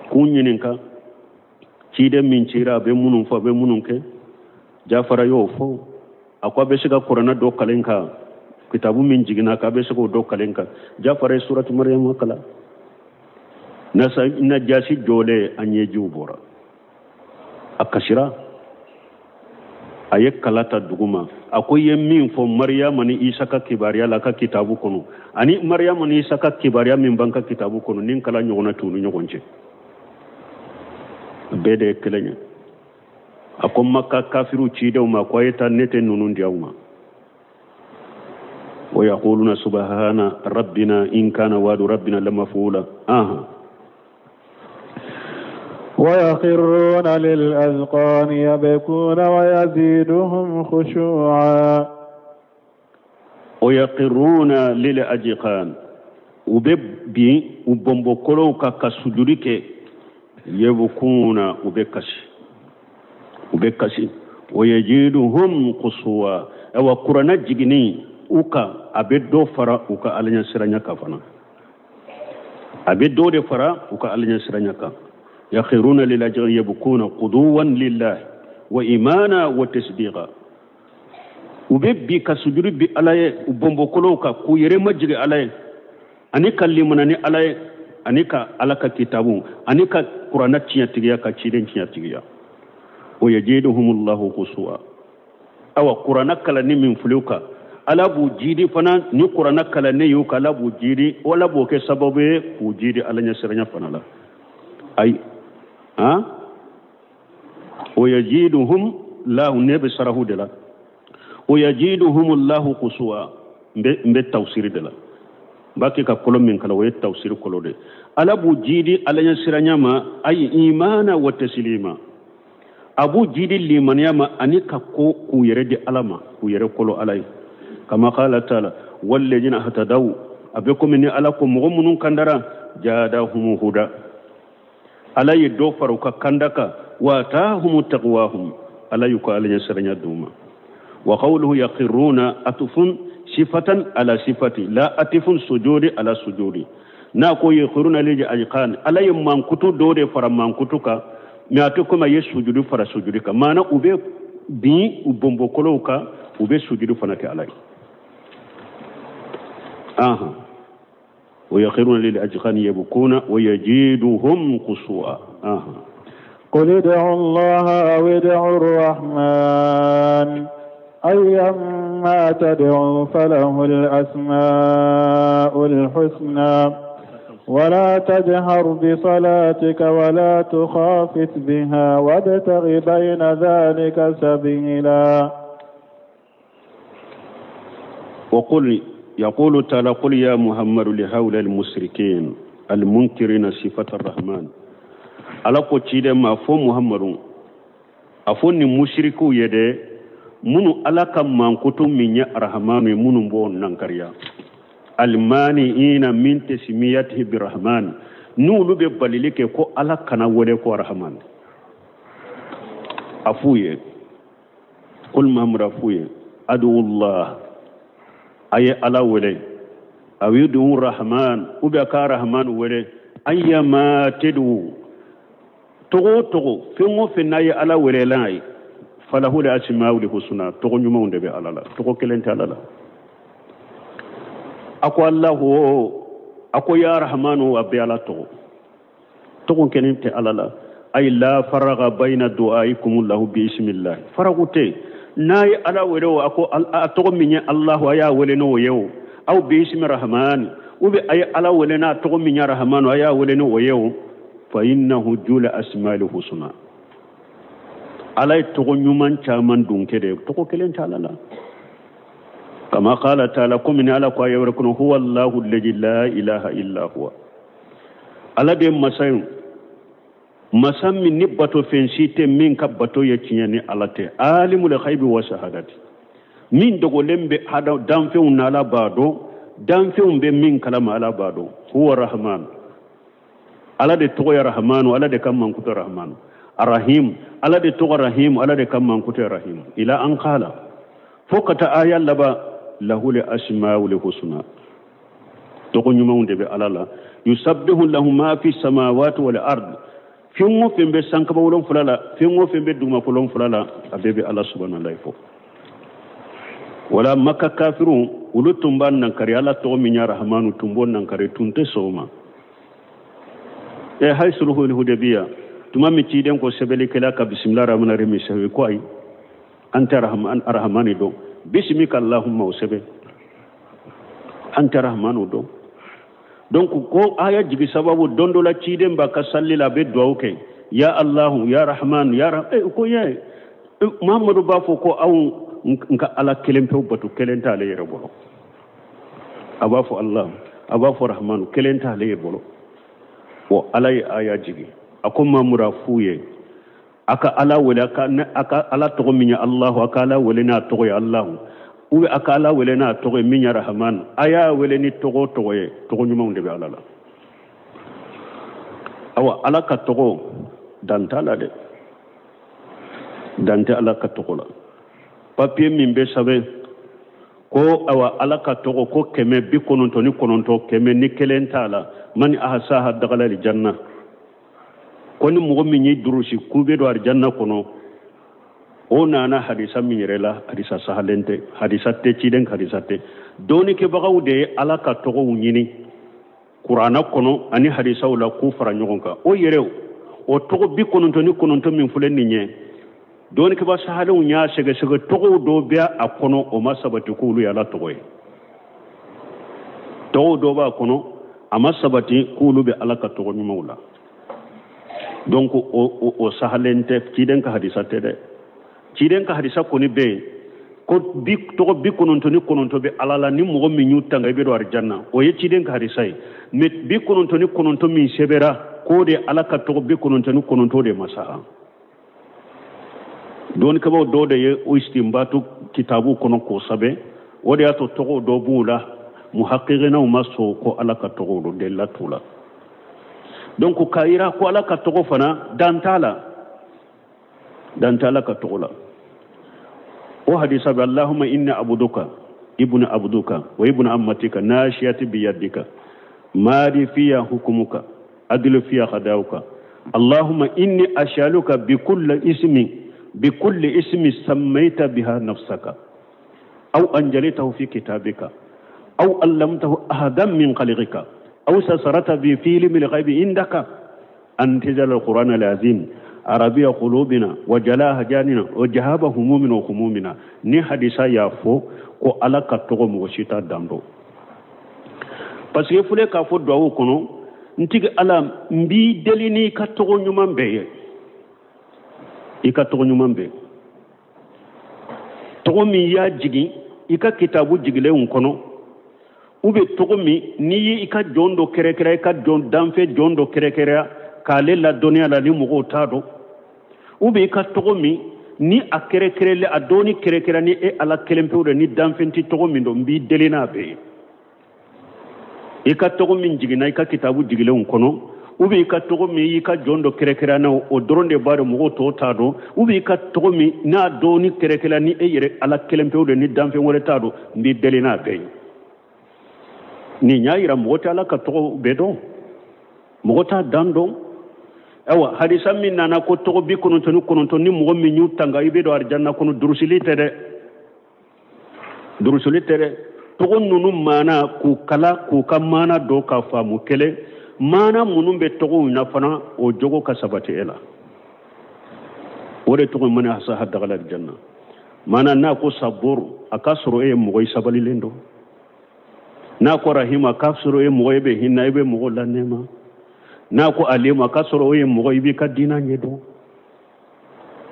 k'u ɲininka ciden min cira, a bɛ minnu fɔ, a bɛ minnu kɛ. Jafara y'o fɔ, a ko a bɛ se ka kuranɛ dɔ kalan kan, kitabu min jiginna k'a bɛ se k'o dɔ kalan kan. Jafara ye suratu Mariyama kalan. Najasi jɔlen, a ɲɛjiw bɔra, a kasira, a ye kala ta duguma, a ko i ye min fɔ Mariyama ni Isa ka kibaruya la a ka kitabu kɔnɔ, ani Mariyama ni Isa ka kibaruya min b'an ka kitabu kɔnɔ, ni kala ɲɔgɔnna t'u ni ɲɔgɔn cɛ, bɛɛ de ye kelen ye. A ko Maka kafiriw cidenw ma ko a ye taa, ne tɛ ninnu di aw ma. Wa yaquluna subhana rabbina in kana wa'du rabbina lamafula. Aha. ويخرون للأذقان يبكون ويزيدهم خشوعا. ويقرون للأذقان, u bɛ bin u bɔnbɔkolow kan ka sujudi kɛ, yabkuna, u bɛ kasi, u bɛ kasi, wa yajiduhum khushuwa. Awa kuranɛ jiginni u kan, a bɛ dɔ fara u ka alaɲɛsiranya kan fana, a bɛ dɔ de fara u ka alaɲɛsiranya kan. Yakhiruna lilajri yabkuna quduwan lillahi wa imana wa tasdiqa. U bɛ bi ka sujudi bi Ala ye u bɔnbɔkolow kan, k'u yɛrɛ majigin Ala ye, ani ka limana ni Ala ye, ani ka Ala ka kitabu, ani ka kuranɛ tiɲɛtigiya, ka ciden tiɲɛtigiya. Wa yajiduhumullahu khushu'a. Awa kuranɛ kalanni min filɛ u kan, Ala b'u jidi fana ni kuranɛ kalanni y'u kan, Ala b'u jidi, Ala b'o kɛ sababu ye k'u jidi Ala ɲɛsiranya fana la. Ayi, han, wa yajiduhum lahu, ne bɛ sarahu de la, wa yajiduhumullahu khushu'a, n bɛ tafsiri de la, n b'a kɛ ka kolo min kalan, o ye tafsiri kolo de. Ala b'u jidi Ala ɲɛsiranya ma, ayi imana wa taslima, a b'u jidi limaniya ma, ani ka ko k'u yɛrɛ di Ala ma, k'u yɛrɛ kolo Ala ye. Kama qala taala walladina hatadaw, a bɛ komi ni Ala ko mɔgɔ minnu kandara, jadahum huda, Ala ye dɔ fara u ka kanda kan, wa atahum taqwahum, Ala y'u ka Ala ɲɛsiranya d'u ma. Wa qawluhu yaqirruna atufun sifatan ala sifati la atifun sujudi ala sujudi. N'a ko yaqirruna lil ajqan, Ala ye mankutu dɔ de fara mankutu kan, mais a tɛ komi a ye sujudi fara sujudi kan, maana u bɛ bin u bɔnbɔkolow kan, u bɛ sujudi fana kɛ Ala ye. Aha. Wa yaqirruna lil ajqan yabkuna wa yajiduhum khushu'a. Aha. قل ادعوا الله أو ادعوا الرحمن أيما تدعوا فله الأسماء الحسنى ولا تجهر بصلاتك ولا تخافت بها وابتغ بين ذلك سبيلا. وقل يقول تعالى قل يا محمد لهؤلاء المشركين المنكرين صفة الرحمن. Ala ko ciden ma fo Muhammadu, a fɔ nin musirikiw ye dɛ, minnu Ala ka mankutu min ye Arahamanu ye, minnu b'o nankariya, almaniina min tasmiyatihi birahman, n'olu bɛ balili kɛ ko Ala kana wele ko Arahaman. A f'u ye, kul Muhammadu, a f'u ye, aduwullah, a ye Ala wele, awidu rahman, ou bien ka Rahman wele, ayyama tadu, tɔgɔ o tɔgɔ, fɛn o fɛn n'a ye Ala wele n'a ye, falahu le asmaul husna, tɔgɔ ɲumanw de bɛ Ala la, tɔgɔ kelen tɛ Ala la. A ko Allahu, a ko ya Rahmanu, a bɛ Ala tɔgɔ, tɔgɔ kelen tɛ Ala la. Ay la faraga bayna du'aikum lahu bi ismillah, faragu tɛ n'a ye Ala wele o, a ko a tɔgɔ min ye Allahu, a y'a wele n'o ye o, aw bi ismi Rahman, ou bien a ye Ala wele n'a tɔgɔ min ye Rahmanu, a y'a wele n'o ye o, fa innahu jula asmaul husna, Ala ye tɔgɔ ɲuman caman dun kɛ dɛ, tɔgɔ kelen tɛ Ala la. Kama qala ta'ala, komi ni Ala ko a ye wɛrɛ kɔnɔ, huwa Allahu alladhi la ilaha illa huwa, Ala de ye masa ye, masa min ni bato fɛn si tɛ min ka bato ye tiɲɛ ni Ala tɛ, alimul ghaibi wa shahadati, Min dogolen bɛ hada danfɛnw na, Ala b'a dɔn. Danfɛnw bɛ min kalama, Ala b'a dɔn. Huwa rahman, Ala de tɔgɔ ye rahmanu, Ala de ka mankutu rahmanu. Arahim, Ala de tɔgɔ rahim, Ala de ka mankutu rahim. Ila an qala, fo ka taa aya laban, lahul asmaul husna, tɔgɔ ɲumanw de bɛ Ala la. Yusabbihu lahu ma fi samawati wal ard, fɛn o fɛn bɛ sankaba 7 la, fɛn o fɛn bɛ dugumakolo 7 la, a bɛɛ bɛ Ala subhanallahi fɔ. Wala Maka kafirun, olu tun b'a nankari Ala tɔgɔ min ya rahmanu, tun b'o nankari, tun tɛ sɔn o ma. Hay sulhul hudaybiya, tuma min ciden ko sɛbɛnnikɛla ka bisimila rahmani rahim sɛbɛn, ko ayi, an tɛ rahmani dɔn, bisimika allahumma o sɛbɛn, an tɛ rahmanu dɔn. Donc ko aya jigi sababu, don dɔ la ciden b'a ka salli la, a bɛ duwawu kɛ, ya Allahu ya Rahman ya ko ye Muhammadu b'a fɔ ko anw n ka Ala kelen pewu bato, kelen t'ale yɛrɛ bolo. A b'a fɔ Allah, a b'a fɔ Rahmanu, kelen t'ale yɛrɛ bolo. O Ala ye aya jigi, a ko Mamura f'u ye a ka Ala wele, a ka Ala tɔgɔ min ye Allahu, a ka Ala wele n'a tɔgɔ ye Allahu, ou bien a ka Ala wele n'a tɔgɔ ye min ye Rahman. A y'a wele ni tɔgɔ o tɔgɔ ye, tɔgɔ ɲumanw de bɛ Ala la. Awa Ala ka tɔgɔ dan t'a la dɛ, dan tɛ Ala ka tɔgɔ la. Papiye min bɛ sɛbɛn ko awa Ala ka tɔgɔ ko 199, 101 t'a la, mani ahasaha dagala aljanna, ko ni mɔgɔ min y'i durusi k'u bɛ don alijanna kɔnɔ, o nana hadisa min yɛrɛ la, hadisa sahalen tɛ, hadisa tɛ, ciden hadisa tɛ. Dɔnnikɛbagaw de ye Ala ka tɔgɔw ɲini kuranna kɔnɔ ani hadisaw la k'u fara ɲɔgɔn kan. O yɛrɛ o tɔgɔ 99 min filɛ nin ye, dɔnnikɛba sahalenw y'a sɛgɛsɛgɛ, tɔgɔw dɔw bɛ a kɔnɔ o ma sabati k'olu ye Ala tɔgɔ ye, tɔgɔw dɔw b'a kɔnɔ a ma sabati k'olu bɛ Ala ka tɔgɔ ɲumanw la. Donc o sahalen tɛ, ciden ka hadisa tɛ dɛ. Ciden ka hadisa kɔni bɛ yen ko tɔgɔ 99 bɛ Ala la, ni mɔgɔ min y'u tanga i bɛ don alijanna, o ye ciden ka hadisa ye. Mais 99 min sɛbɛra k'o de Ala ka tɔgɔ 99 de ma saha. Dɔnnikɛbaaw dɔw de ye o istinbatu kitabu kɔnɔ k'o sɛbɛn, o de y'a to tɔgɔw dɔw b'u la muhaqqiqinaw ma sɔn ko Ala ka tɔgɔw don, delila t'u la. Donc k'a yira ko Ala ka tɔgɔ fana dan t'a la, dan t'a la ka tɔgɔ la. O hadisa bɛ Allahumma inni abuduka ibnu abuduka wa ibnu ammatika nashiyati biyadika madi fiya hukumuka adlu fiya khadawuka Allahumma inni ashaluka bikulli ismi bikulli ismi sammaita biha nafsaka aw anjalitahu fi kitabika aw allamtahu ahadan min khalqika aw sasarata bi fi ilmi al-ghaibi indaka an taj'ala al-Qur'ana al-azim arabiya qulubina wa jala hajanina wa jahaba humumina wa humumina. Ni hadisa y'a fɔ ko Ala ka tɔgɔ mɔgɔ si t'a dan dɔn, parce que filɛ k'a fɔ duwawu kɔnɔ, n tigi Ala n b'i deli n'i ka tɔgɔ ɲuman bɛɛ ye, i ka tɔgɔ ɲuman bɛɛ, tɔgɔ min y'a jigin i ka kitabu jigilenw kɔnɔ, ou bien tɔgɔ min n'i ye i ka jɔn dɔ kɛrɛkɛrɛ, i ka jɔn danfɛ jɔn dɔ kɛrɛkɛrɛ k'ale ladɔnniya la ni mɔgɔw t'a dɔn, ou bien i ka tɔgɔ min ni a kɛrɛkɛrɛlen a dɔɔni kɛrɛkɛrɛ ni e Ala kelen pewu de ni danfɛn tɛ tɔgɔ min dɔn, n b'i deli n'a bɛɛ ye. I ka tɔgɔ min jiginna i ka kitabu jigilenw kɔnɔ, ou bien i ka tɔgɔ min y'i ka jɔn dɔ kɛrɛkɛrɛ n'a o dɔrɔn de b'a dɔn mɔgɔw tɔw t'a dɔn, ou bien i ka tɔgɔ min n'a dɔɔni kɛrɛkɛrɛ ni e yɛrɛ Ala kelen pewu de ni danfɛn wɛrɛ t'a dɔn, n b'i deli n'a bɛɛ ye. Nin y'a yira mɔgɔ tɛ Ala ka tɔgɔ bɛɛ dɔn, mɔgɔ t'a dan dɔn. Ayiwa hadisa min nana ko tɔgɔ 99 ni mɔgɔ min y'u tanga i bɛ don alijanna kɔnɔ, durusili tɛ dɛ, durusili tɛ dɛ. Tɔgɔ ninnu maana k'u kala k'u ka maana dɔn k'a faamu kelen, maana minnu bɛ tɔgɔw na fana o jogo ka sabati e la, o de tɔgɔ mana hasaha dagala alijanna. Maana n'a ko saburu, a k'a sɔrɔ e ye mɔgɔ ye sabalilen don. N'a ko rahima, a k'a sɔrɔ e ye mɔgɔ ye bɛ hinɛ, i bɛ mɔgɔ lanɛma. N'a ko alima, a k'a sɔrɔ e ye mɔgɔ i b'i ka diinɛ ɲɛdɔn.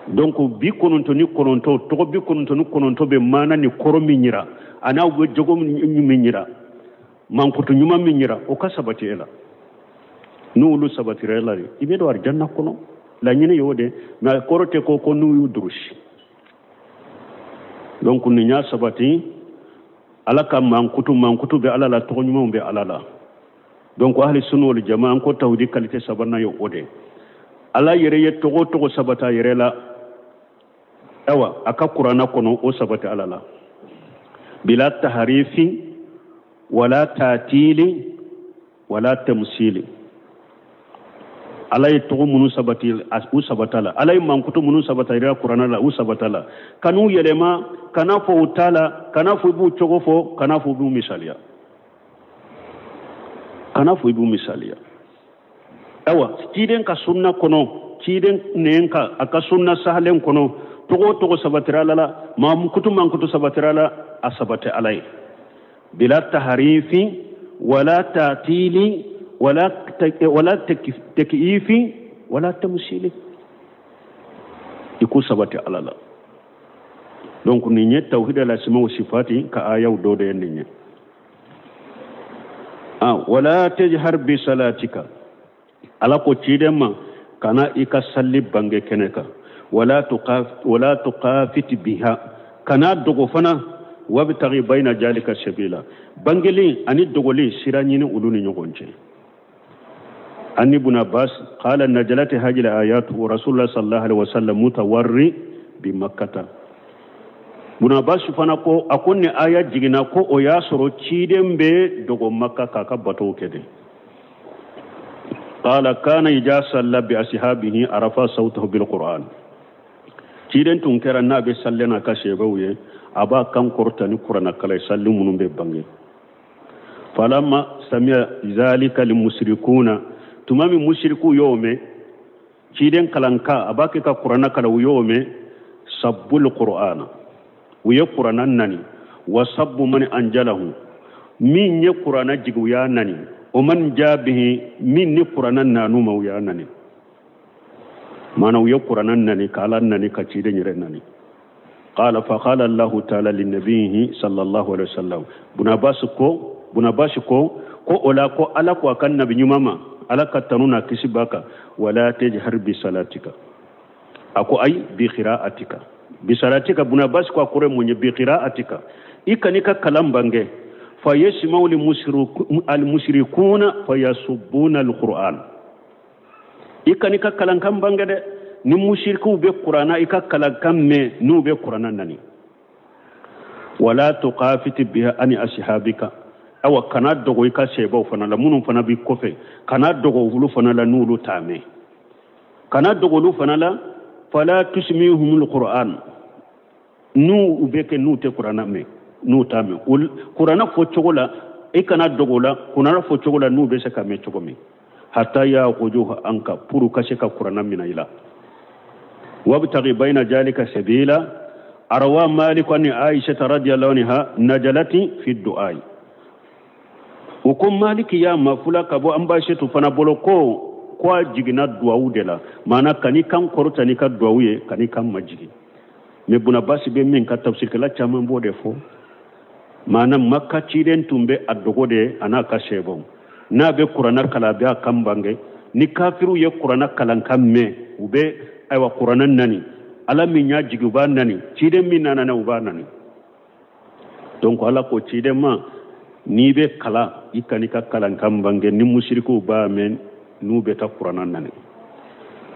Donc 99, tɔgɔ 99 bɛ maana ni kɔrɔ min yira, a n'aw bɛ jogo min yira, mankutu ɲuman min yira, o ka sabati e la. N'olu sabatira e la de, i bɛ don alijanna kɔnɔ. Laɲini y'o de, mais a kɔrɔ tɛ ko n'u y'u durusi. Donc nin y'a sabati Ala ka mankutu, mankutu bɛ Ala la, tɔgɔ ɲumanw bɛ Ala la. Donc ahli sunna wal jamaa, an ko tawhidi qualité sabanan ye o de. Ala yɛrɛ ye tɔgɔ o tɔgɔ sabati a yɛrɛ la, ayiwa, a ka kuranna kɔnɔ, o sabati Ala la, bila taharifin wala taatili wala tamsili. Ala ye tɔgɔ minnu sabati, u sabata la. Ala ye mankutu minnu sabata yɛrɛ kuranna la, u sabata la. Kan'u yɛlɛma, kana fɔ u t'a la, kana fɔ i b'u cogo fɔ, kana fɔ i b'u misaliya, kana fɔ i b'u misaliya. Ayiwa, ciden ka sunna kɔnɔ, ciden nɛn ka a ka sunna sahalen kɔnɔ, tɔgɔ o tɔgɔ sabatira Ala la, mankutu mankutu sabatira la, a sabati Ala ye, bila taharifin wala taatili wala takyifin wala tamsili, i k'u sabati Ala la. Donc nin ye tawhid al asma wa sifati ka ayaw dɔ de ye nin ye. Wala tajhar bi salatika, Ala ko ciden ma kana i ka salli bange kɛnɛ kan, wala tuqafit biha, kana dogo fana, wabtaghi bayna jalika sabila, bangeli ani dogoli sira ɲini olu ni ɲɔgɔn cɛ. An ibn Abbas qala najalat hadhihi al-ayat wa rasulullah sallallahu alaihi wasallam mutawarri bi makkata. Ibn Abbas fana ko a ko ni aya jiginna ko o y'a sɔrɔ ciden bɛ dogo Makka k'a ka batow kɛ de. Qala kana ija salla bi ashabihi arafa sawtahu bil Qur'an. Ciden tun kɛra n'a bɛ salli n'a ka seebaw ye, a b'a kan kɔrɔta ni kuranna kalan ye, salli minnu bɛ bange. Falamma sami'a zalika limushrikuna, tuma min mushriku y'o mɛn, ciden kalanka a b'a kɛ ka kuranna kalan, u y'o mɛn, sabbul qur'ana, u ye kuranna nani, wa sabbu man anjalahu, min ye kuranna jigi u y'a nani, o man jaabihi, min ni kuranna nanu ma u y'a nani. Maana u ye kuranna nani ka Ala nani ka ciden yɛrɛ nani. Qala fa qala Allahu ta'ala linnabihi sallallahu alaihi wasallam. Ibn Abbas ko ko o la ko Ala ko a ka nabi ɲuman ma, Ala ka tanu n'a kisi b'a kan, wala tajhar bi salatika, a ko ayi bi qira'atika, bi salatika. Ibn Abbas ko a kɔrɔ ye mun ye? Bi qira'atika, i kan'i ka kalan bange, fa yasma'u al mushrikuna fa yasubbuna al Qur'an, i kan'i ka kalankan bange dɛ, ni mushrikuw bɛ kuranna i ka kalankan mɛn, n'u bɛ kuranna nani. Wala tuqafit biha ani ashabika, awa kana dogo i ka sebaw fana la, minnu fana b'i kɔfɛ, kana dogo olu fana la n'olu t'a mɛn, kana dogo olu fana la. Fala tusmihumul Qur'an, n'u bɛ kɛ n'u tɛ kuranna mɛn, n'u t'a mɛn, kuranna fɔ cogo la i kana dogo la, kuranna fɔ cogo la n'u bɛ se ka mɛn cogo min, hatta ya'khujuhu anka, pour ka se ka kuranna minɛ i la. Wabtaghi bayna jalika sabila. Arawa Malik an Aisha radiyallahu anha najalati fi du'ai. O ko Maliki y'a mafula ka bɔ an ba Setu fana bolo ko a jiginna duwawu de la, maana kan'i kan kɔrɔta n'i ka duwawu ye, kan'i kan majigin. Mais Ibn Abbas bɛ min ka tafsirikɛla caman b'o de fɔ, maana Makka ciden tun bɛ a dogo de a n'a ka sɛbɛnw, n'a bɛ kuranna kalan a bɛ a kan bange, ni kafiriw ye kuranna kalankan mɛn, u bɛ ayiwa kuranna nani, Ala min y'a jigin u b'a nani, ciden min nana n'a u b'a nani. Donc Ala ko ciden ma n'i bɛ kalan i kan'i ka kalankan bange, ni musirikuw b'a mɛn n'u bɛ taa kuranna nani.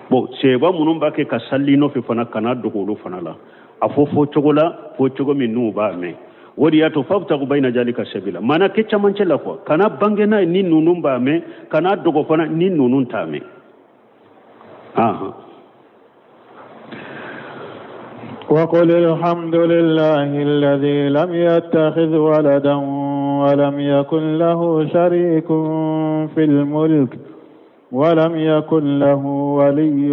Bon, sɛba minnu b'a kɛ ka sali nɔfɛ fana, kana dogo olu fana la, a fɔ fɔ cogo la, fɔ cogo min n'u b'a mɛn. O de y'a to fabtagu bayna jalika sabila, maana kɛ camancɛ la quoi, kana bange n'a ye ni ninnu b'a mɛn, kana dogo fana ni ninnu t'a mɛn. وقل الحمد لله الذي لم يتخذ ولدا ولم يكن له شريك في الملك ولم يكن له ولي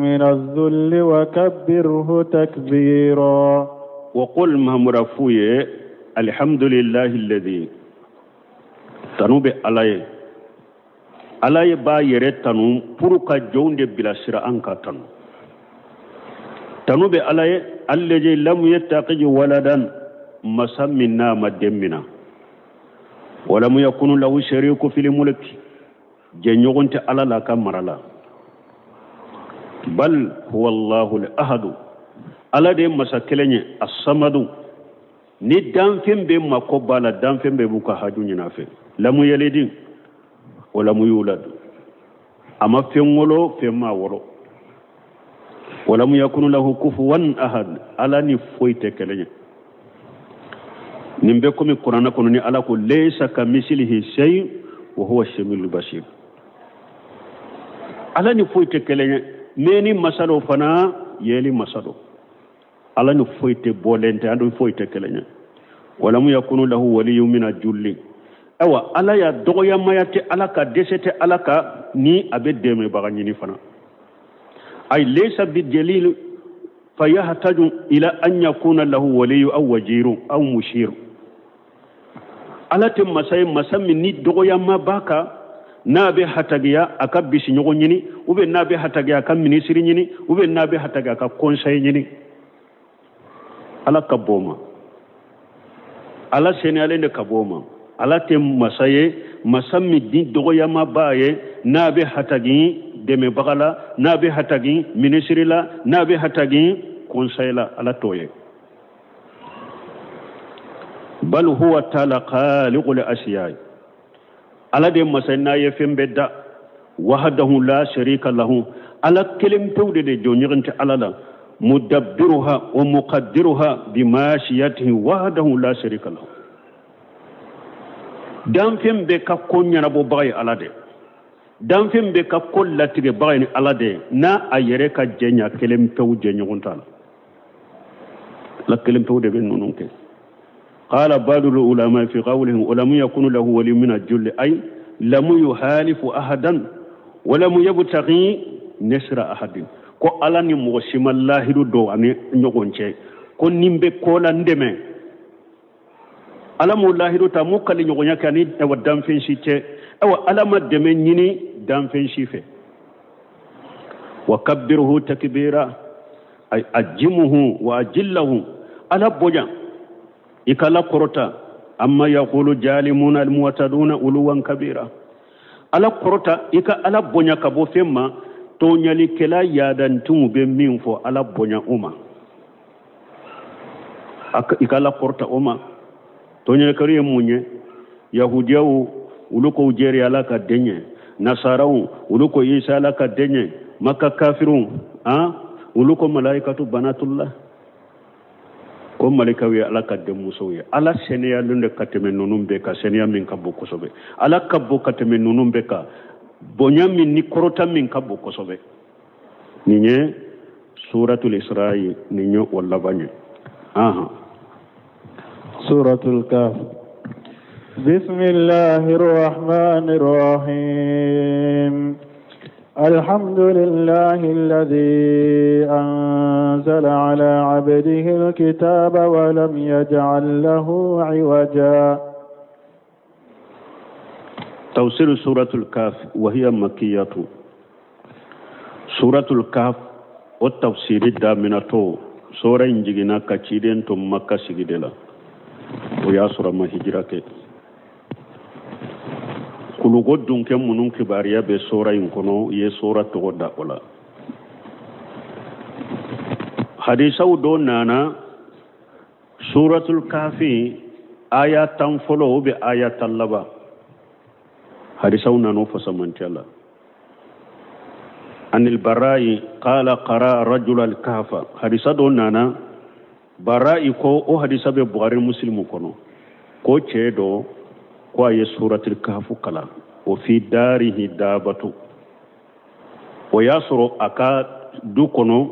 من الذل وكبره تكبيرا. وقل مهمرفوي الحمد لله الذي تنوب عليه عليه با يري تنو بروكا جون دي بلا سرا انكا تنو تنوب عليه الذي لم يتخذ ولدا مسمنا مدمنا ولم يكن له شريك في الملك جنيغون تي الله لا كمرلا بل هو الله الاحد الله دي مسكلني الصمد Ni danfɛn bɛɛ mako b'a la, danfɛn bɛɛ b'u ka haju ɲini a fɛ. Lamu yalidi wa lamu yulad, a ma fɛn wolo, fɛn ma wolo. Wa lamu yakunu lahu kufuwan ahad, Ala ni foyi tɛ kelen ye. Nin bɛ komi kuranɛ kɔnɔ ni Ala ko laysa kamisilihi shay wa huwa samiul basir. Ala ni foyi tɛ kelen ye. Mɛnni masa dɔ fana, yeli masa dɔ. Ala ni foyi tɛ bɔlen tɛ, ani foyi tɛ kelen ye. Walamu yakunu lahu waliyun mina julli. Ayiwa, Ala ya dɔgɔyamaya tɛ Ala ka, dɛsɛ tɛ Ala ka, ni a bɛ dɛmɛbaga ɲini fana. Ay laysa bijalil fayahtaju ila an yakuna lahu waliyu aw wajiru aw mushiru. Ala tɛ masa ye, masa min ni dɔgɔyama b'a kan, n'a bɛ hatagiya a ka bisiɲɔgɔn ɲini, ou bien n'a bɛ hatagiya a ka minisiri ɲini, ou bien n'a bɛ hatagiya a ka conseil ɲini. Ala ka bɔ o ma. Ala seniyalen de ka bɔ o ma. Ala tɛ masa ye, masa min ni dɔgɔyama b'a ye, n'a bɛ hatagi dɛmɛbaga la, n'a bɛ hatagi minisiri la, n'a bɛ hatagi conseil la, Ala t'o ye. Bal huwa taala khaliqul asiyai. Ala de masa n'a ye fɛn bɛɛ da. Wahdahu la sharika lahu. Ala kelen pewu de jɔnɲɔgɔn tɛ Ala la. Mudabbiruha wa muqaddiruha bimashiyatihi wahdahu la sharika lahu. Danfɛn bɛɛ ka ko ɲɛnabɔbaga ye Ala de. Danfɛn bɛɛ ka ko latigɛbaga ye Ala de. N'a a yɛrɛ ka jɛɲa kelen pewu jɛɲɔgɔn t'a la. Ala kelen pewu de bɛ ninnu kɛ. Qala ba'dul ulama fi qawlihim wa lam yakunu lahu waliyyun min al-julli ay lam yuhalifu ahadan wa lam yabtaghi nasra ahadin. Ko Ala ni mɔgɔ si ma lahidu don ani ɲɔgɔn cɛ ko nin bɛ ko la n dɛmɛ. Ala m'o lahidu ta, m'o kali ɲɔgɔnya kɛ ani awa danfɛn si cɛ. Awa Ala ma dɛmɛ ɲini danfɛn si fɛ. Wa kabbirhu takbira ay ajimuhu wa ajillahu. Ala bonya, i ka Ala kɔrɔta. Amma yaqulu jalimuna almu'taduna uluwan kabira. Ala kɔrɔta, i ka Ala bonya ka bɔ fɛn ma tɔɲalikɛla yaadantinw bɛ min fɔ, Ala bonya o ma. I ka Ala kɔrɔta o ma. Tɔɲalikɛlaw ye mun ye? Yahudiyaw olu ko jɛri Ala ka den ye. Nasaraw olu ko Isa Ala ka den ye. Maka kafirun, olu ko malaikatu banatullah, ko malikaw ye Ala ka denmusow ye. Ala seniyalen de ka tɛmɛ ninnu bɛɛ kan, seniya min ka bon kosɛbɛ. Ala ka bon ka tɛmɛ ninnu bɛɛ kan, bonya min ni kɔrɔta min ka bon kosɛbɛ. Nin ye suratul Isra ye, nin ye o laban ye. Suratul Kahf. Bismillahir Rahmanir Rahim. Alhamdulillahi alladhi anzala ala abdihi alkitaba wa lam yaj'al lahu 'iwaja. Tafsir suratul Kahf wa hiya makkiyatu. Suratul Kahf o tafsiri daminɛtɔ, sura in jiginna ka ciden to Makka sigi de la. O y'a sɔrɔ a ma hijira kɛ. Kuluko dunkɛ minnu kibaruya bɛ sura in kɔnɔ, i ye sura tɔgɔ da o la. Hadisaw dɔ nana suratul Kahfi aya 10 fɔlɔ ou bien aya 10 laban. Hadisaw nana o fasamantiya la. Anil Bara'i qala qara rajul al-kahfa. Hadisa dɔ nana Bara'i ko o hadisa bɛ Bukhari Muslim kɔnɔ. Ko cɛ dɔ ko a ye suratul Kahf kalan. O fi darihi dabatu. O y'a sɔrɔ a ka du kɔnɔ,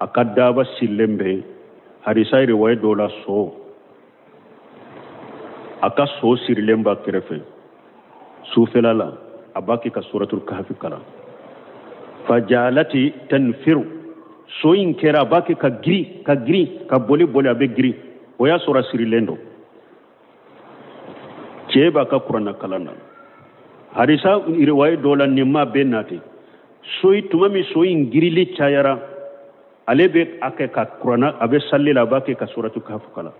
a ka daba sirilen bɛ. Hadisa riwaya dɔ la so. A ka so sirilen b'a kɛrɛfɛ. Sufɛla la, a b'a kɛ ka suratul Kahf kalan. Fajalati tanfiru. So in kɛra a b'a kɛ ka girin, ka girin, ka boli boli, a bɛ girin. O y'a sɔrɔ a sirilen don. Cɛ b'a ka kuranna kalan na. Hadisa riwaya dɔ la nin ma bɛɛ nati. So in, tuma min so in girili cayara, ale bɛ a kɛ ka kuranna, a bɛ sali la, a b'a kɛ ka suratul Kahf kalan.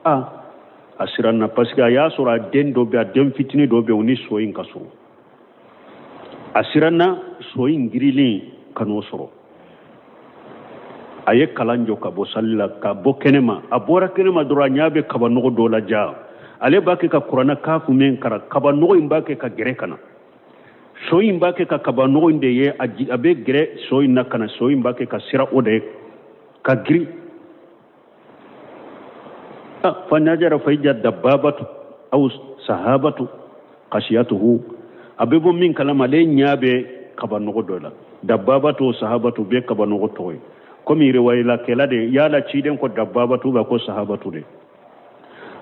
A siranna parce que a y'a sɔrɔ a den dɔ bɛ, a den fitinin dɔ bɛ, o ni so in ka surun. A siranna so in girili ka n'o sɔrɔ. A ye kalan jɔ ka bɔ sali la ka bɔ kɛnɛma. A bɔra kɛnɛma dɔrɔn, a ɲɛ bɛ kabanɔgɔ dɔ la. Ja, ale b'a kɛ ka kuranna kafu min karan, kabanɔgɔ in b'a kɛ ka gɛrɛ ka na. So in b'a kɛ ka kabanɔgɔ in de ye, a bɛ gɛrɛ so in na ka na. So in b'a kɛ ka sira o de ka girin. Fa najara fa ija dabbabatu aw sahabatu khashiyatuhu. A bɛ bɔ min kalama, ale ɲɛ bɛ kabanɔgɔ dɔ la. Dabbabatu, sahabatu bɛ kabanɔgɔ tɔgɔ ye. Komi riwayilakɛla de yala ciden ko dabbabatu bɛ ko sahabatu de.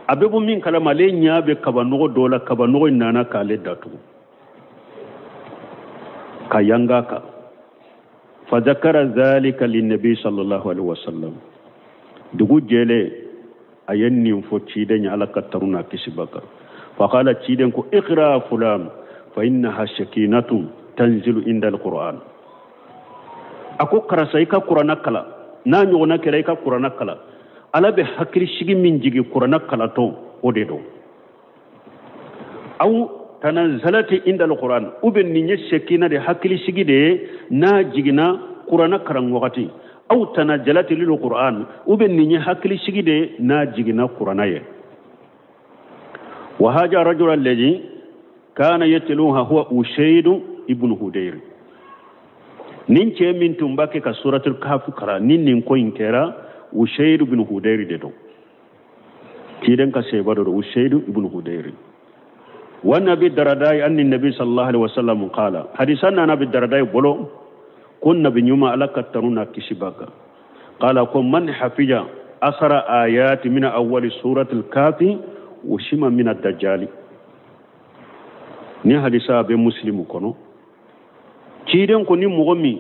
A bɛ bɔ min kalama, ale ɲɛ bɛ kabanɔgɔ dɔ la. Kabanɔgɔ in nana k'ale datugu ka yanga kan. Fadakara dhalika linnabi sallallahu alaihi wasallam. Dugu jɛlen, a ye nin fɔ ciden ye, Ala ka tanu n'a kisi b'a kan. Faqala, ciden ko: iqra fulan fa innaha sakinatun tanzilu inda alquran. A ko: karisa, i ka kuranna kalan. N'a ɲɔgɔnna kɛra, i ka kuranna kalan. Ala bɛ hakilisigi min jigi kuranna kalatɔ, o de don. Aw tanazalati inda alquran, ou bien nin ye sekina de, hakilisigi de ye n'a jiginna kuranna karan wagati. Aw tanajalati lil quran, ou bien nin ye hakilisigi de ye n'a jiginna kuranna ye. Wa haja rajul alladhi kana yatluha huwa Usayd ibn Hudayr. Nin cɛ min tun b'a kɛ ka suratul Kahf karan ni nin ko in kɛra, Usayd ibn Hudayr de don. Ciden ka seba dɔ don, Usayd ibn Hudayr. Wa Abi Darda anni nabi sallallahu alaihi wasallam qala, hadisa nana Abi Darda bolo ko nabi ɲuman, Ala ka tanu n'a kisi b'a kan, qala, ko man hafiza asara ayati min awwali suratul Kafi usima min ad-dajjali. Ni hadisa bɛ Muslimu kɔnɔ. Ciden ko ni mɔgɔ min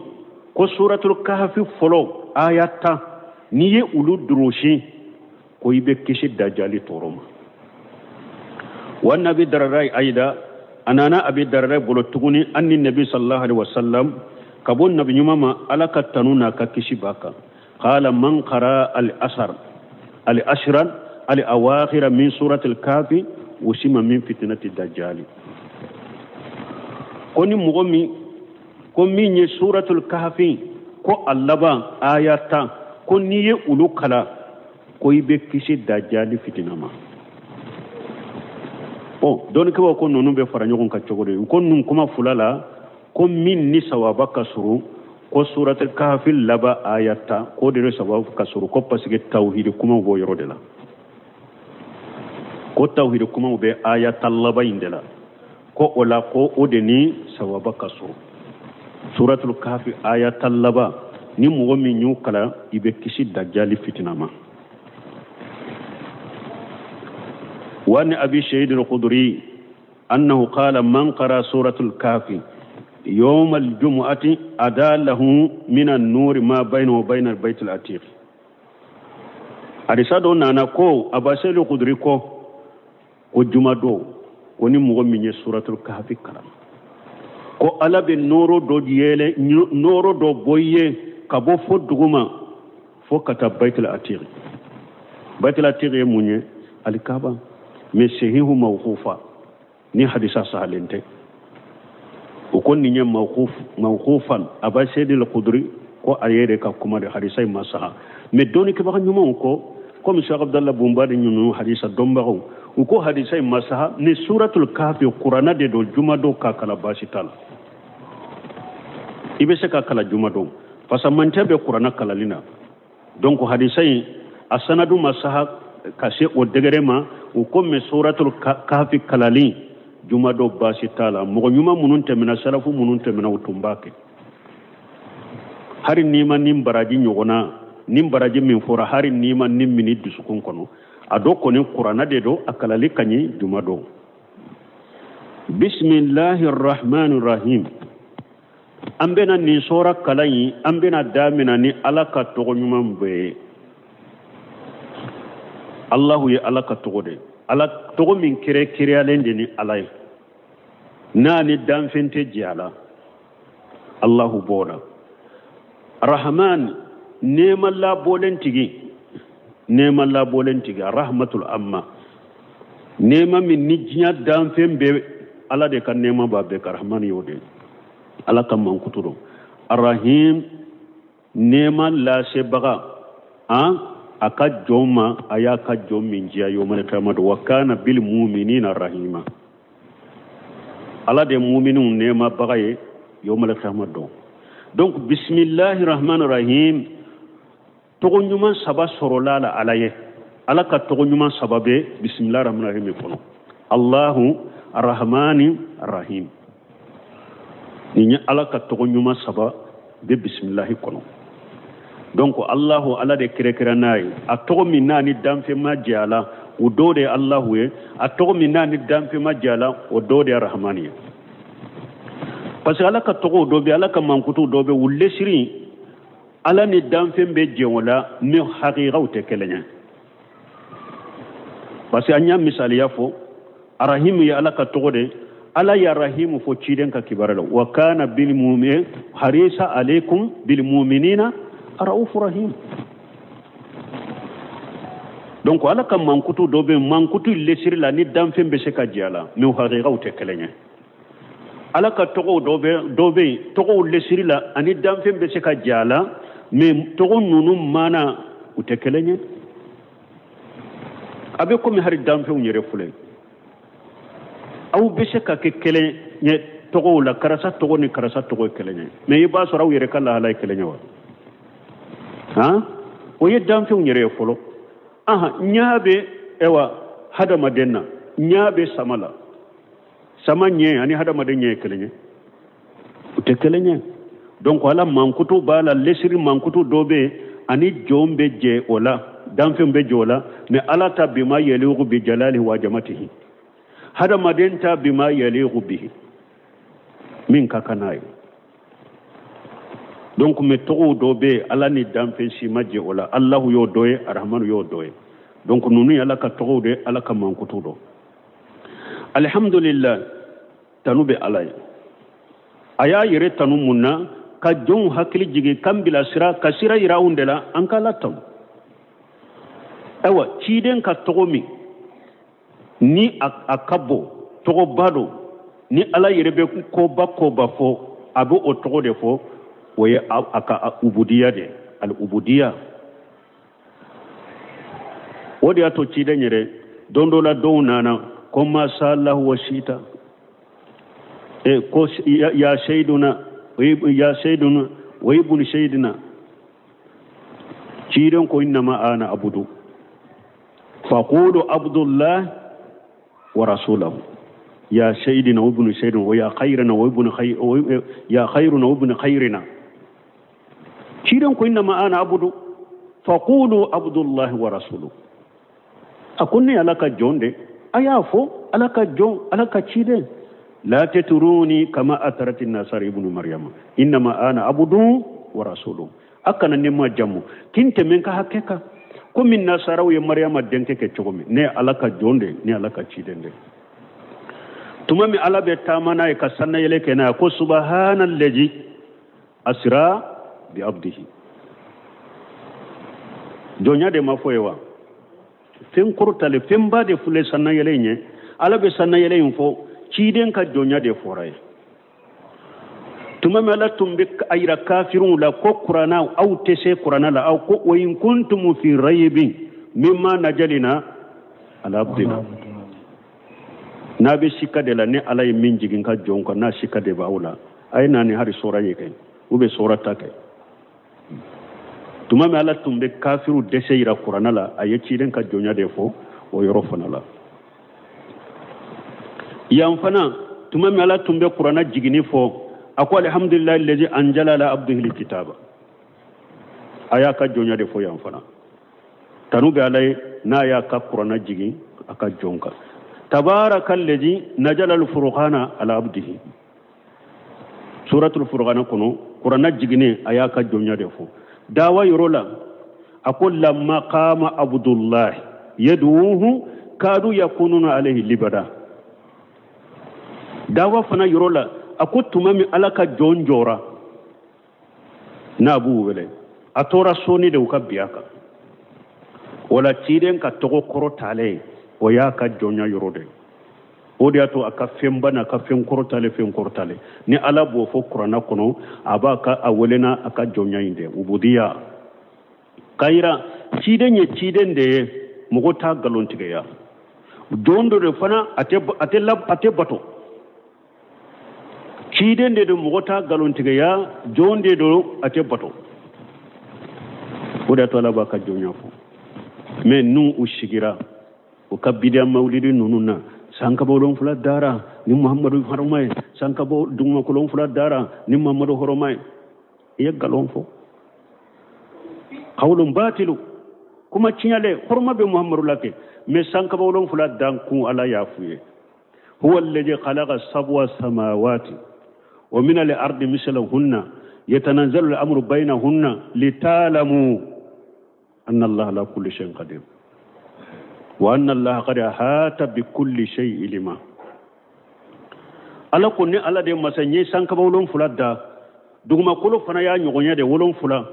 ko suratul Kahfi fɔlɔ aya 10, n'i ye olu durusi, ko i bɛ kisi dajali tɔɔrɔ ma. Wa Abi Darda ayida, a nana Abi Darda bolo tuguni, anni nabi sallallahu alaihi wasallam, ka bɔ nabi ɲuman ma, Ala ka tanu n'a ka kisi b'a kan, qala man qara al asar al ashran al awakhira min surati al Kafi usima min fitnati dajjali. Ko ni mɔgɔ min ko min ye suratul Kahfi ko a laban aya 10, ko n'i ye olu kala, ko i bɛ kisi dajali fitina ma. Bon, dɔnnikɛbaw ko ninnu bɛ fara ɲɔgɔn kan cogo di? U ko ninnu kuma fila la, ko min ni sawaba ka surun, ko suratul Kahfi laban aya 10, k'o de sababu ka surun, ko parce que tawhidi kumaw b'o yɔrɔ de la, ko tawhidi kumaw bɛ aya 10 laban in de la, ko o la ko o de ni sawaba ka surun. Suratul Kahfi aya 10 laban, ni mɔgɔ min y'u kalan, i bɛ kisi dajali fitina ma. وعن أبي سعيد الخدري أنه قال من قرأ سورة الكهف يوم الجمعة أدى له من النور ما بينه وبين البيت العتيق. Hadisa dɔ nana ko Aba Seyid Kuduri ko juma don, ko ni mɔgɔ min ye suratul Kahfi kalan, ko Ala bɛ nɔɔrɔ dɔ yɛlɛ, nɔɔrɔ dɔ bɔ i ye ka bɔ fo duguma fo ka taa Baitul Atiq. Baitul Atiq ye mun ye? Alikaba. Mais sahihu mawqufa, ni hadisa sahalen tɛ. O ko nin ye mawquf, mawqufan, Aba Seyid al-Khudri ko a yɛrɛ ka kuma de, hadisa in ma saha. Mais dɔnnikɛbaga ɲumanw ko, komi Cheikh Abdallah Bumbadi ninnu, hadisa dɔnbagaw, u ko hadisa in ma saha. Ni suratul Kahfi kurana de don, juma don k'a kala, baasi t'a la. I bɛ se ka kala juma don, fasamantɛ bɛ kurana kalali na. Donc hadisa in a sanadu ma saha ka se o degré ma. U ko mais suratul Kahfi kalali juma dɔ, baasi t'a la. Mɔgɔ ɲuman minnu tɛmɛna, salafu minnu tɛmɛna, u tun b'a kɛ. Hari n'i ma nin baraji ɲɔgɔnna, nin baraji min fɔra, hari n'i ma nin mini dusukun kɔnɔ, a dɔ kɔni kurana de don, a kalali ka ɲi juma dɔ. Bisimilahi rahmani rahim. An bɛna nin sɔra kalan in, an bɛna daminɛ ni Ala ka tɔgɔ ɲuman bɛɛ ye. Allahu ye Ala ka tɔgɔ de ye, Ala tɔgɔ min kɛrɛkɛrɛyalen de ni Ala ye, n'a ni danfɛn tɛ jɛ a la. Allahu b'o la. Rahman, nɛɛma labɔlen tigi, nɛɛma labɔlen tigi, rahmatul amma, nɛɛma min ni diɲɛ danfɛn bɛɛ, Ala de ka nɛɛma b'a bɛɛ kan. Rahman y'o de ye, Ala ka mankutu don. Arahim, Nɛɛma lasebaga an a ka jɔn ma, a y'a ka jɔn min diya yawmal qiyamah don. Wa kana bil mu'minina rahima, Ala de mu'miniw nɛɛmabaga ye yawmal qiyamah don. Donc bisimilahi rahman rahim, tɔgɔ ɲuman saba sɔrɔla la Ala ye. Ala ka tɔgɔ ɲuman saba bɛ bisimilahi rahman rahim kɔnɔ. Allahu arrahmani arrahim, nin ye Ala ka tɔgɔ ɲuman saba bɛ bisimilahi kɔnɔ. Donc Allahu, Ala de kɛrɛkɛrɛ n'a ye. A tɔgɔ min n'a ni danfɛn ma jɛ a la, o dɔ de ye Allahu ye. A tɔgɔ min n'a ni danfɛn ma jɛ a la, o dɔ de ye Rahmani ye. Parce que Ala ka tɔgɔw dɔ bɛ, Ala ka mankutu dɔ bɛ, u lesiri Ala ni danfɛn bɛ jɛ o la, mais hakikaw tɛ kelen ye. Parce que an y'a misaliya fɔ, Arahimu ye Ala ka tɔgɔ de, Ala ye Arahimu fɔ ciden ka kibaruya la. Wa kana bil mu'min harisa alaikum bil mu'minina raufu rahim. Donc Ala ka mankutu dɔ bɛ, mankutu lesiri la ni danfɛn bɛ se ka jɛ a la, mais hakikaw tɛ kelen ye. Ala ka tɔgɔw dɔ bɛ yen, tɔgɔw lesiri la ani danfɛn bɛ se ka jɛ a la, mais tɔgɔ ninnu maana u tɛ kelen ye. A bɛ komi hali danfɛnw yɛrɛ filɛ, aw bɛ se ka kɛ kelen ye tɔgɔw la, karisa tɔgɔ ni karisa tɔgɔ ye kelen ye, mais i b'a sɔrɔ aw yɛrɛ ka lahala ye kelen ye wa? Han, o ye danfɛnw yɛrɛ ye fɔlɔ. Ahan, ɲa bɛ ɛwa hadamaden na, ɲa bɛ sama la, sama ɲɛ ani hadamaden ɲɛ ye kelen ye, o tɛ kelen ye. Donc Ala mankutu b'a la, lesiri mankutu dɔ bɛ yen ani jɔn bɛ jɛ o la, danfɛn bɛ jɛ o la, mais Ala ta bima yaliqu bi jalalihi wa jamatihi, hadamaden ta bima yaliqu bihi, min ka kan n'a ye. Donc mais tɔgɔw dɔ bɛ yen, Ala ni danfɛn si ma jɛ o la. Alahu y'o dɔ ye, Arahamanu y'o dɔ ye. Donc ninnu ye Ala ka tɔgɔw de, Ala ka mankutu dɔ. Alihamudulila, tanu bɛ Ala ye. A y'a yɛrɛ tanu mun na? Ka jɔnw hakili jigin, k'an bilasira, ka sira yira anw de la, an k'Ala tanu. Ayiwa, ciden ka tɔgɔ min ni a ka bon, tɔgɔba don, ni Ala yɛrɛ bɛ koba koba fɔ, a bɛ o tɔgɔ de fɔ, o ye a ka ubudiya de, al ubudiya. O de y'a to ciden yɛrɛ don dɔ la, dɔw nana ko masha Allahu wa shita, e ko ya seyduna, ya seyduna wa ibnu seydina. Ciden ko innama ana abudu faqulu abdullah wa rasulahu, ya seydina wa ibnu seydina wa ya khayrina wa ibnu khayr, ya khayruna wa ibnu khayrina. Ciden ko innama ana abudu faqulu abdullah wa rasuluhu. A ko ne Ala ka jɔn de, a y'a fɔ Ala ka jɔn, Ala ka ciden. La tatruni kama atarati nasara ibnu maryama innama ana abudu wa rasuluhu. A kana ne ma jamu kin tɛmɛ ka hakɛ kan komi nasaraw ye Mariyama denkɛ kɛ cogo min. Ne ye Ala ka jɔn de, ne Ala ka ciden de. Tuma min Ala bɛ taama n'a ye ka sannayɛlɛ kɛ n'a ye, ko subahana lezi asira bi abdihi. Jɔnya de ma fɔ ye wa? Fɛn kɔrɔtalen, fɛnba de filɛ sannayɛlɛ in ye. Ala bɛ sannayɛlɛ in fɔ, ciden ka jɔnya de fɔra ye. Tuma min Ala tun bɛ a yira kafiriw la ko kuranna, aw tɛ se kuranna la, aw ko wa in kuntum fi raybin mimma najalina ala abdina. N'a bɛ sika de la, ni Ala ye min jigin ka jɔn kan, n'a sika de b'aw la, a ye na ni hali sɔra ye kɛ, u bɛ sɔra ta kɛ. Tuma min Ala tun bɛ kafiriw dɛsɛ yira kuranna la, a ye ciden ka jɔnya de fɔ o yɔrɔ fana la. Yan fana, tuma min Ala tun bɛ kuranna jiginni fɔ, a ko alihamudulilayi lezi anjala ala abdihi kitaba. A y'a ka jɔnya de fɔ yan fana. Tanu bɛ Ala ye n'a y'a ka kuranna jigin a ka jɔn kan. Tabaraka lezi najala alfurqana ala abdihi. Suratul furqana kɔnɔ, kuranna jiginnen, a y'a ka jɔnya de fɔ. Dawa yɔrɔ la, a ko lamma qama abdullahi yad'uhu kadu yakununa alayhi libada. Dawa fana yɔrɔ la, a ko tuma min Ala ka jɔn jɔra n'a b'u wele, a tora sɔɔni de u ka bin a kan. O la ciden ka tɔgɔ kɔrɔ talen, o y'a ka jɔnya yɔrɔ de ye. O de y'a to a ka fɛnba n'a ka fɛn kɔrɔtalen, fɛn kɔrɔtalen ni Ala b'o fɔ kuranna kɔnɔ, a b'a ka a wele n'a a ka jɔnya in de ubudiya, k'a yira ciden ye ciden de ye, mɔgɔ t'a nkalontigiya. Jɔn dɔ de fana a tɛ bato. Ciden de don, mɔgɔ t'a nkalontigiya, jɔn de don, a tɛ bato. O de y'a to Ala b'a ka jɔnya fɔ. Mais n'u u sigira u ka bidiya mawulidi ninnu na, sankaba wolonfila dara ni Muhamadu hɔrɔma ye, sankaba dugumakolo wolonfila dara ni Muhamadu hɔrɔma ye, i ye nkalon fɔ. Kawulun batilu, kuma tiɲɛlen. Hɔrɔma bɛ Muhamadu la kɛ, mais sankaba wolonfila dan kun Ala y'a f'u ye: huwa alladhi khalaqa sab'a samawati wa min al-ardi mislahunna yatanazzalu al-amru baynahunna litalamu anna Allaha ala kulli shay'in qadir wa anna Allaha qad ahata bi kulli shay'in ilma. Ala ko ni Ala de masa n ye sankaba wolonfila da, dugumakolo fana y'a ɲɔgɔn ye de wolonfila.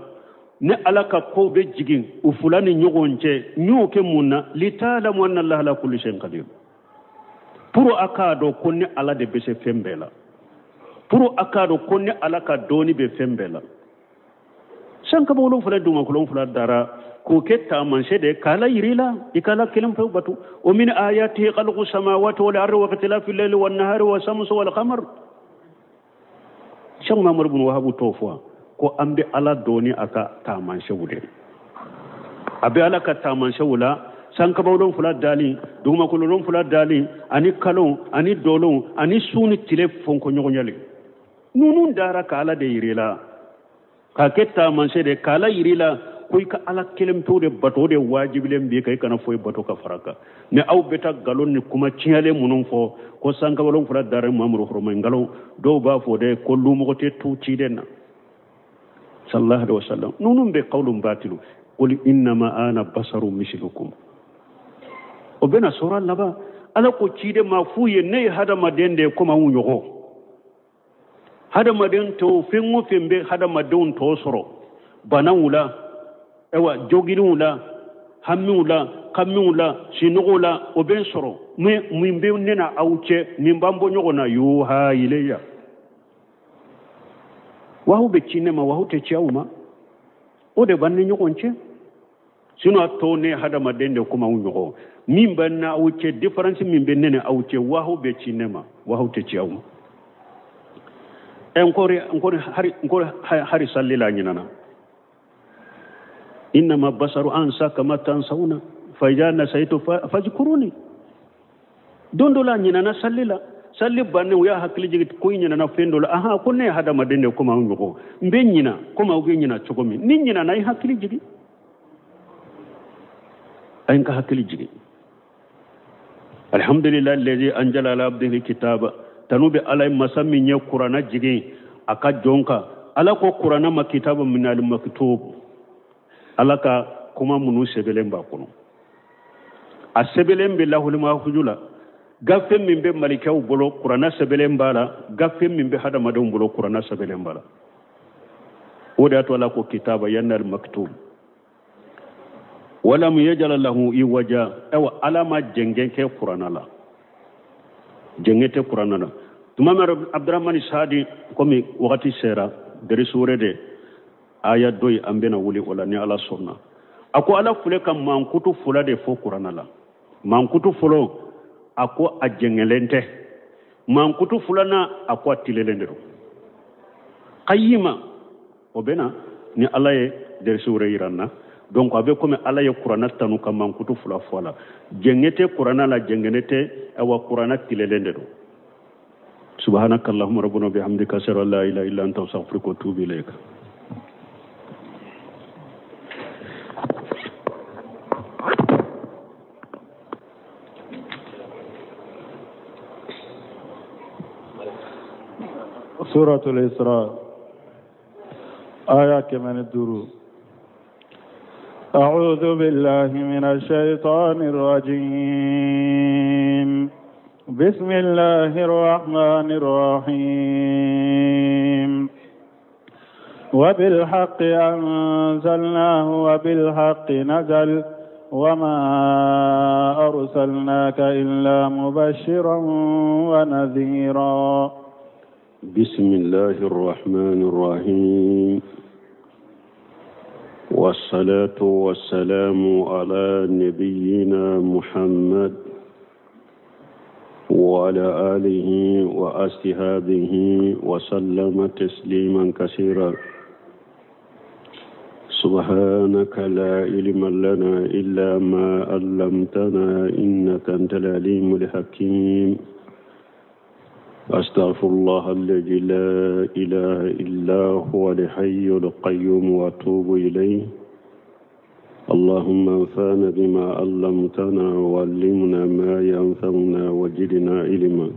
Ni Ala ka kow bɛ jigin u fila ni ɲɔgɔn cɛ, n y'o kɛ mun na? Litalamu anna Allaha ala kulli shay'in qadir, pour a k'a dɔn ko ni Ala de bɛ se fɛn bɛɛ la, pour a k'a dɔn ko ni Ala ka dɔnni bɛ fɛn bɛɛ la. Sankaba wolonfila, dugumakolo wolonfila dara k'o kɛ taamasiyɛn de k'Ala yir'i la, i k'Ala kelen pewu bato. O min ayatihi khalqu samawati wal ardi wa ikhtilafi layli wan nahari wa samsu wal qamar. Cheikh Muhammad bin Wahab t'o fɔ ko an bɛ Ala dɔn ni a ka taamasiyɛnw de. A bɛ Ala ka taamasiyɛnw la, sankaba wolonfila dali, dugumakolo wolonfila dali, ani kalo ani dolo ani su ni tile fɔnkɔɲɔgɔnyali. Ninnu dara k'Ala de yir'i la, k'a kɛ taamasiyɛn de k'Ala yir'i la ko i ka Ala kelen pewu de bato, o de wajibilen b'i kan, i kana foyi bato ka fara kan. Ni aw bɛ taa nkalon ni kuma tiɲɛlen minnu fɔ ko sankaba wolonfila dara Muhamadu hɔrɔma, nkalon. Dɔw b'a fɔ dɛ ko lumɔgɔ tɛ tu ciden na sallallahu alaihi wasallam. Ninnu bɛ qawlun batilu. Qul innama ana basaru mislukum. O bɛna sura laban, Ala ko ciden ma f'u ye ne ye hadamaden de ye komi anw ɲɔgɔn. Hadamaden tɔw, fɛn o fɛn bɛ hadamadenw tɔ sɔrɔ, banaw la, ayiwa jogirinw la, hamiw la, kamiw la, sinɔgɔw la, o bɛ n sɔrɔ. Min bɛ ne na aw cɛ, min b'an bɔ ɲɔgɔn na, yuha ilayya, wahu bɛ ci ne ma, wahu tɛ ci aw ma, o de b'an ni ɲɔgɔn cɛ. Sinon a tɔ ne hadamaden de komi aw ɲɔgɔn. Min bɛ n n'aw cɛ, différence min bɛ ne ni aw cɛ, wahu bɛ ci ne ma, wahu tɛ ci aw ma. N kɔri hari salli la ɲinana. Innama basaru ansa kama tansawna fa idha nasaitu fajkuruni. Don dɔ la ɲinana salli la, salli bannen u y'a hakili jigin ko i ɲinana fɛn dɔ la. Ahan, ko ne ye hadamaden de komi aw ɲɔgɔn, n bɛ ɲina komi aw bɛ ɲina cogo min. Ni ɲinana, i hakili jigin, a ye n ka hakili jigin. Alhamdulillahi alladhi anzala ala abdihi kitaba. Tanu bɛ Ala ye, masa min ye kuranna jigin a ka jɔn kan. Ala ko kuranna ma kitabu min al maktub, Ala ka kuma minnu sɛbɛnlen b'a kɔnɔ, a sɛbɛnlen bɛ lahul mahfuzu la. Gafe min bɛ malikɛw bolo, kuranna sɛbɛnlen b'a la. Gafe min bɛ hadamadenw bolo, kuranna sɛbɛnlen b'a la. O de y'a to Ala ko kitaba yanni al maktub walam yajal lahu iwaja. Ayiwa, Ala ma jɛngɛ kɛ kuranna la, jɛngɛ tɛ kuranna la. Tuma min Abdurahmani Sadi, komi wagati sera, derisu wɛrɛ de aya dɔ ye, an bɛna wuli o la ni Ala sɔnna. A ko Ala filɛ ka mankutu fila de fɔ kuranna la. Mankutu fɔlɔ, a ko a jɛngɛlen tɛ. Mankutu filanan, a ko a tilelen de don, qayima. O bɛna ni Ala ye derisu wɛrɛ yira n na. Donc a bɛ komi Ala ye kuranna tanu ka mankutu fila fɔ a la. Jɛngɛ tɛ kuranna la, jɛngɛnɛ tɛ. Ayiwa, kuranna tilelen de don. Subhanaka allahumma rabbana bihamdika, ashhadu an la ilaha illa anta, astaghfiruka wa atubu ilayk. سورة الإسراء آية 105. أعوذ بالله من الشيطان الرجيم. بسم الله الرحمن الرحيم. وبالحق أنزلناه وبالحق نزل. وما أرسلناك إلا مبشرا ونذيرا. بسم الله الرحمن الرحيم، والصلاة والسلام على نبينا محمد وعلى آله وأصحابه وسلم تسليما كثيرا. سبحانك لا علم لنا إلا ما علمتنا إنك أنت العليم الحكيم. أستغفر الله الذي لا إله إلا هو الحي القيوم وأتوب إليه. اللهم انفعنا بما علمتنا وعلمنا ما ينفعنا وزدنا علما.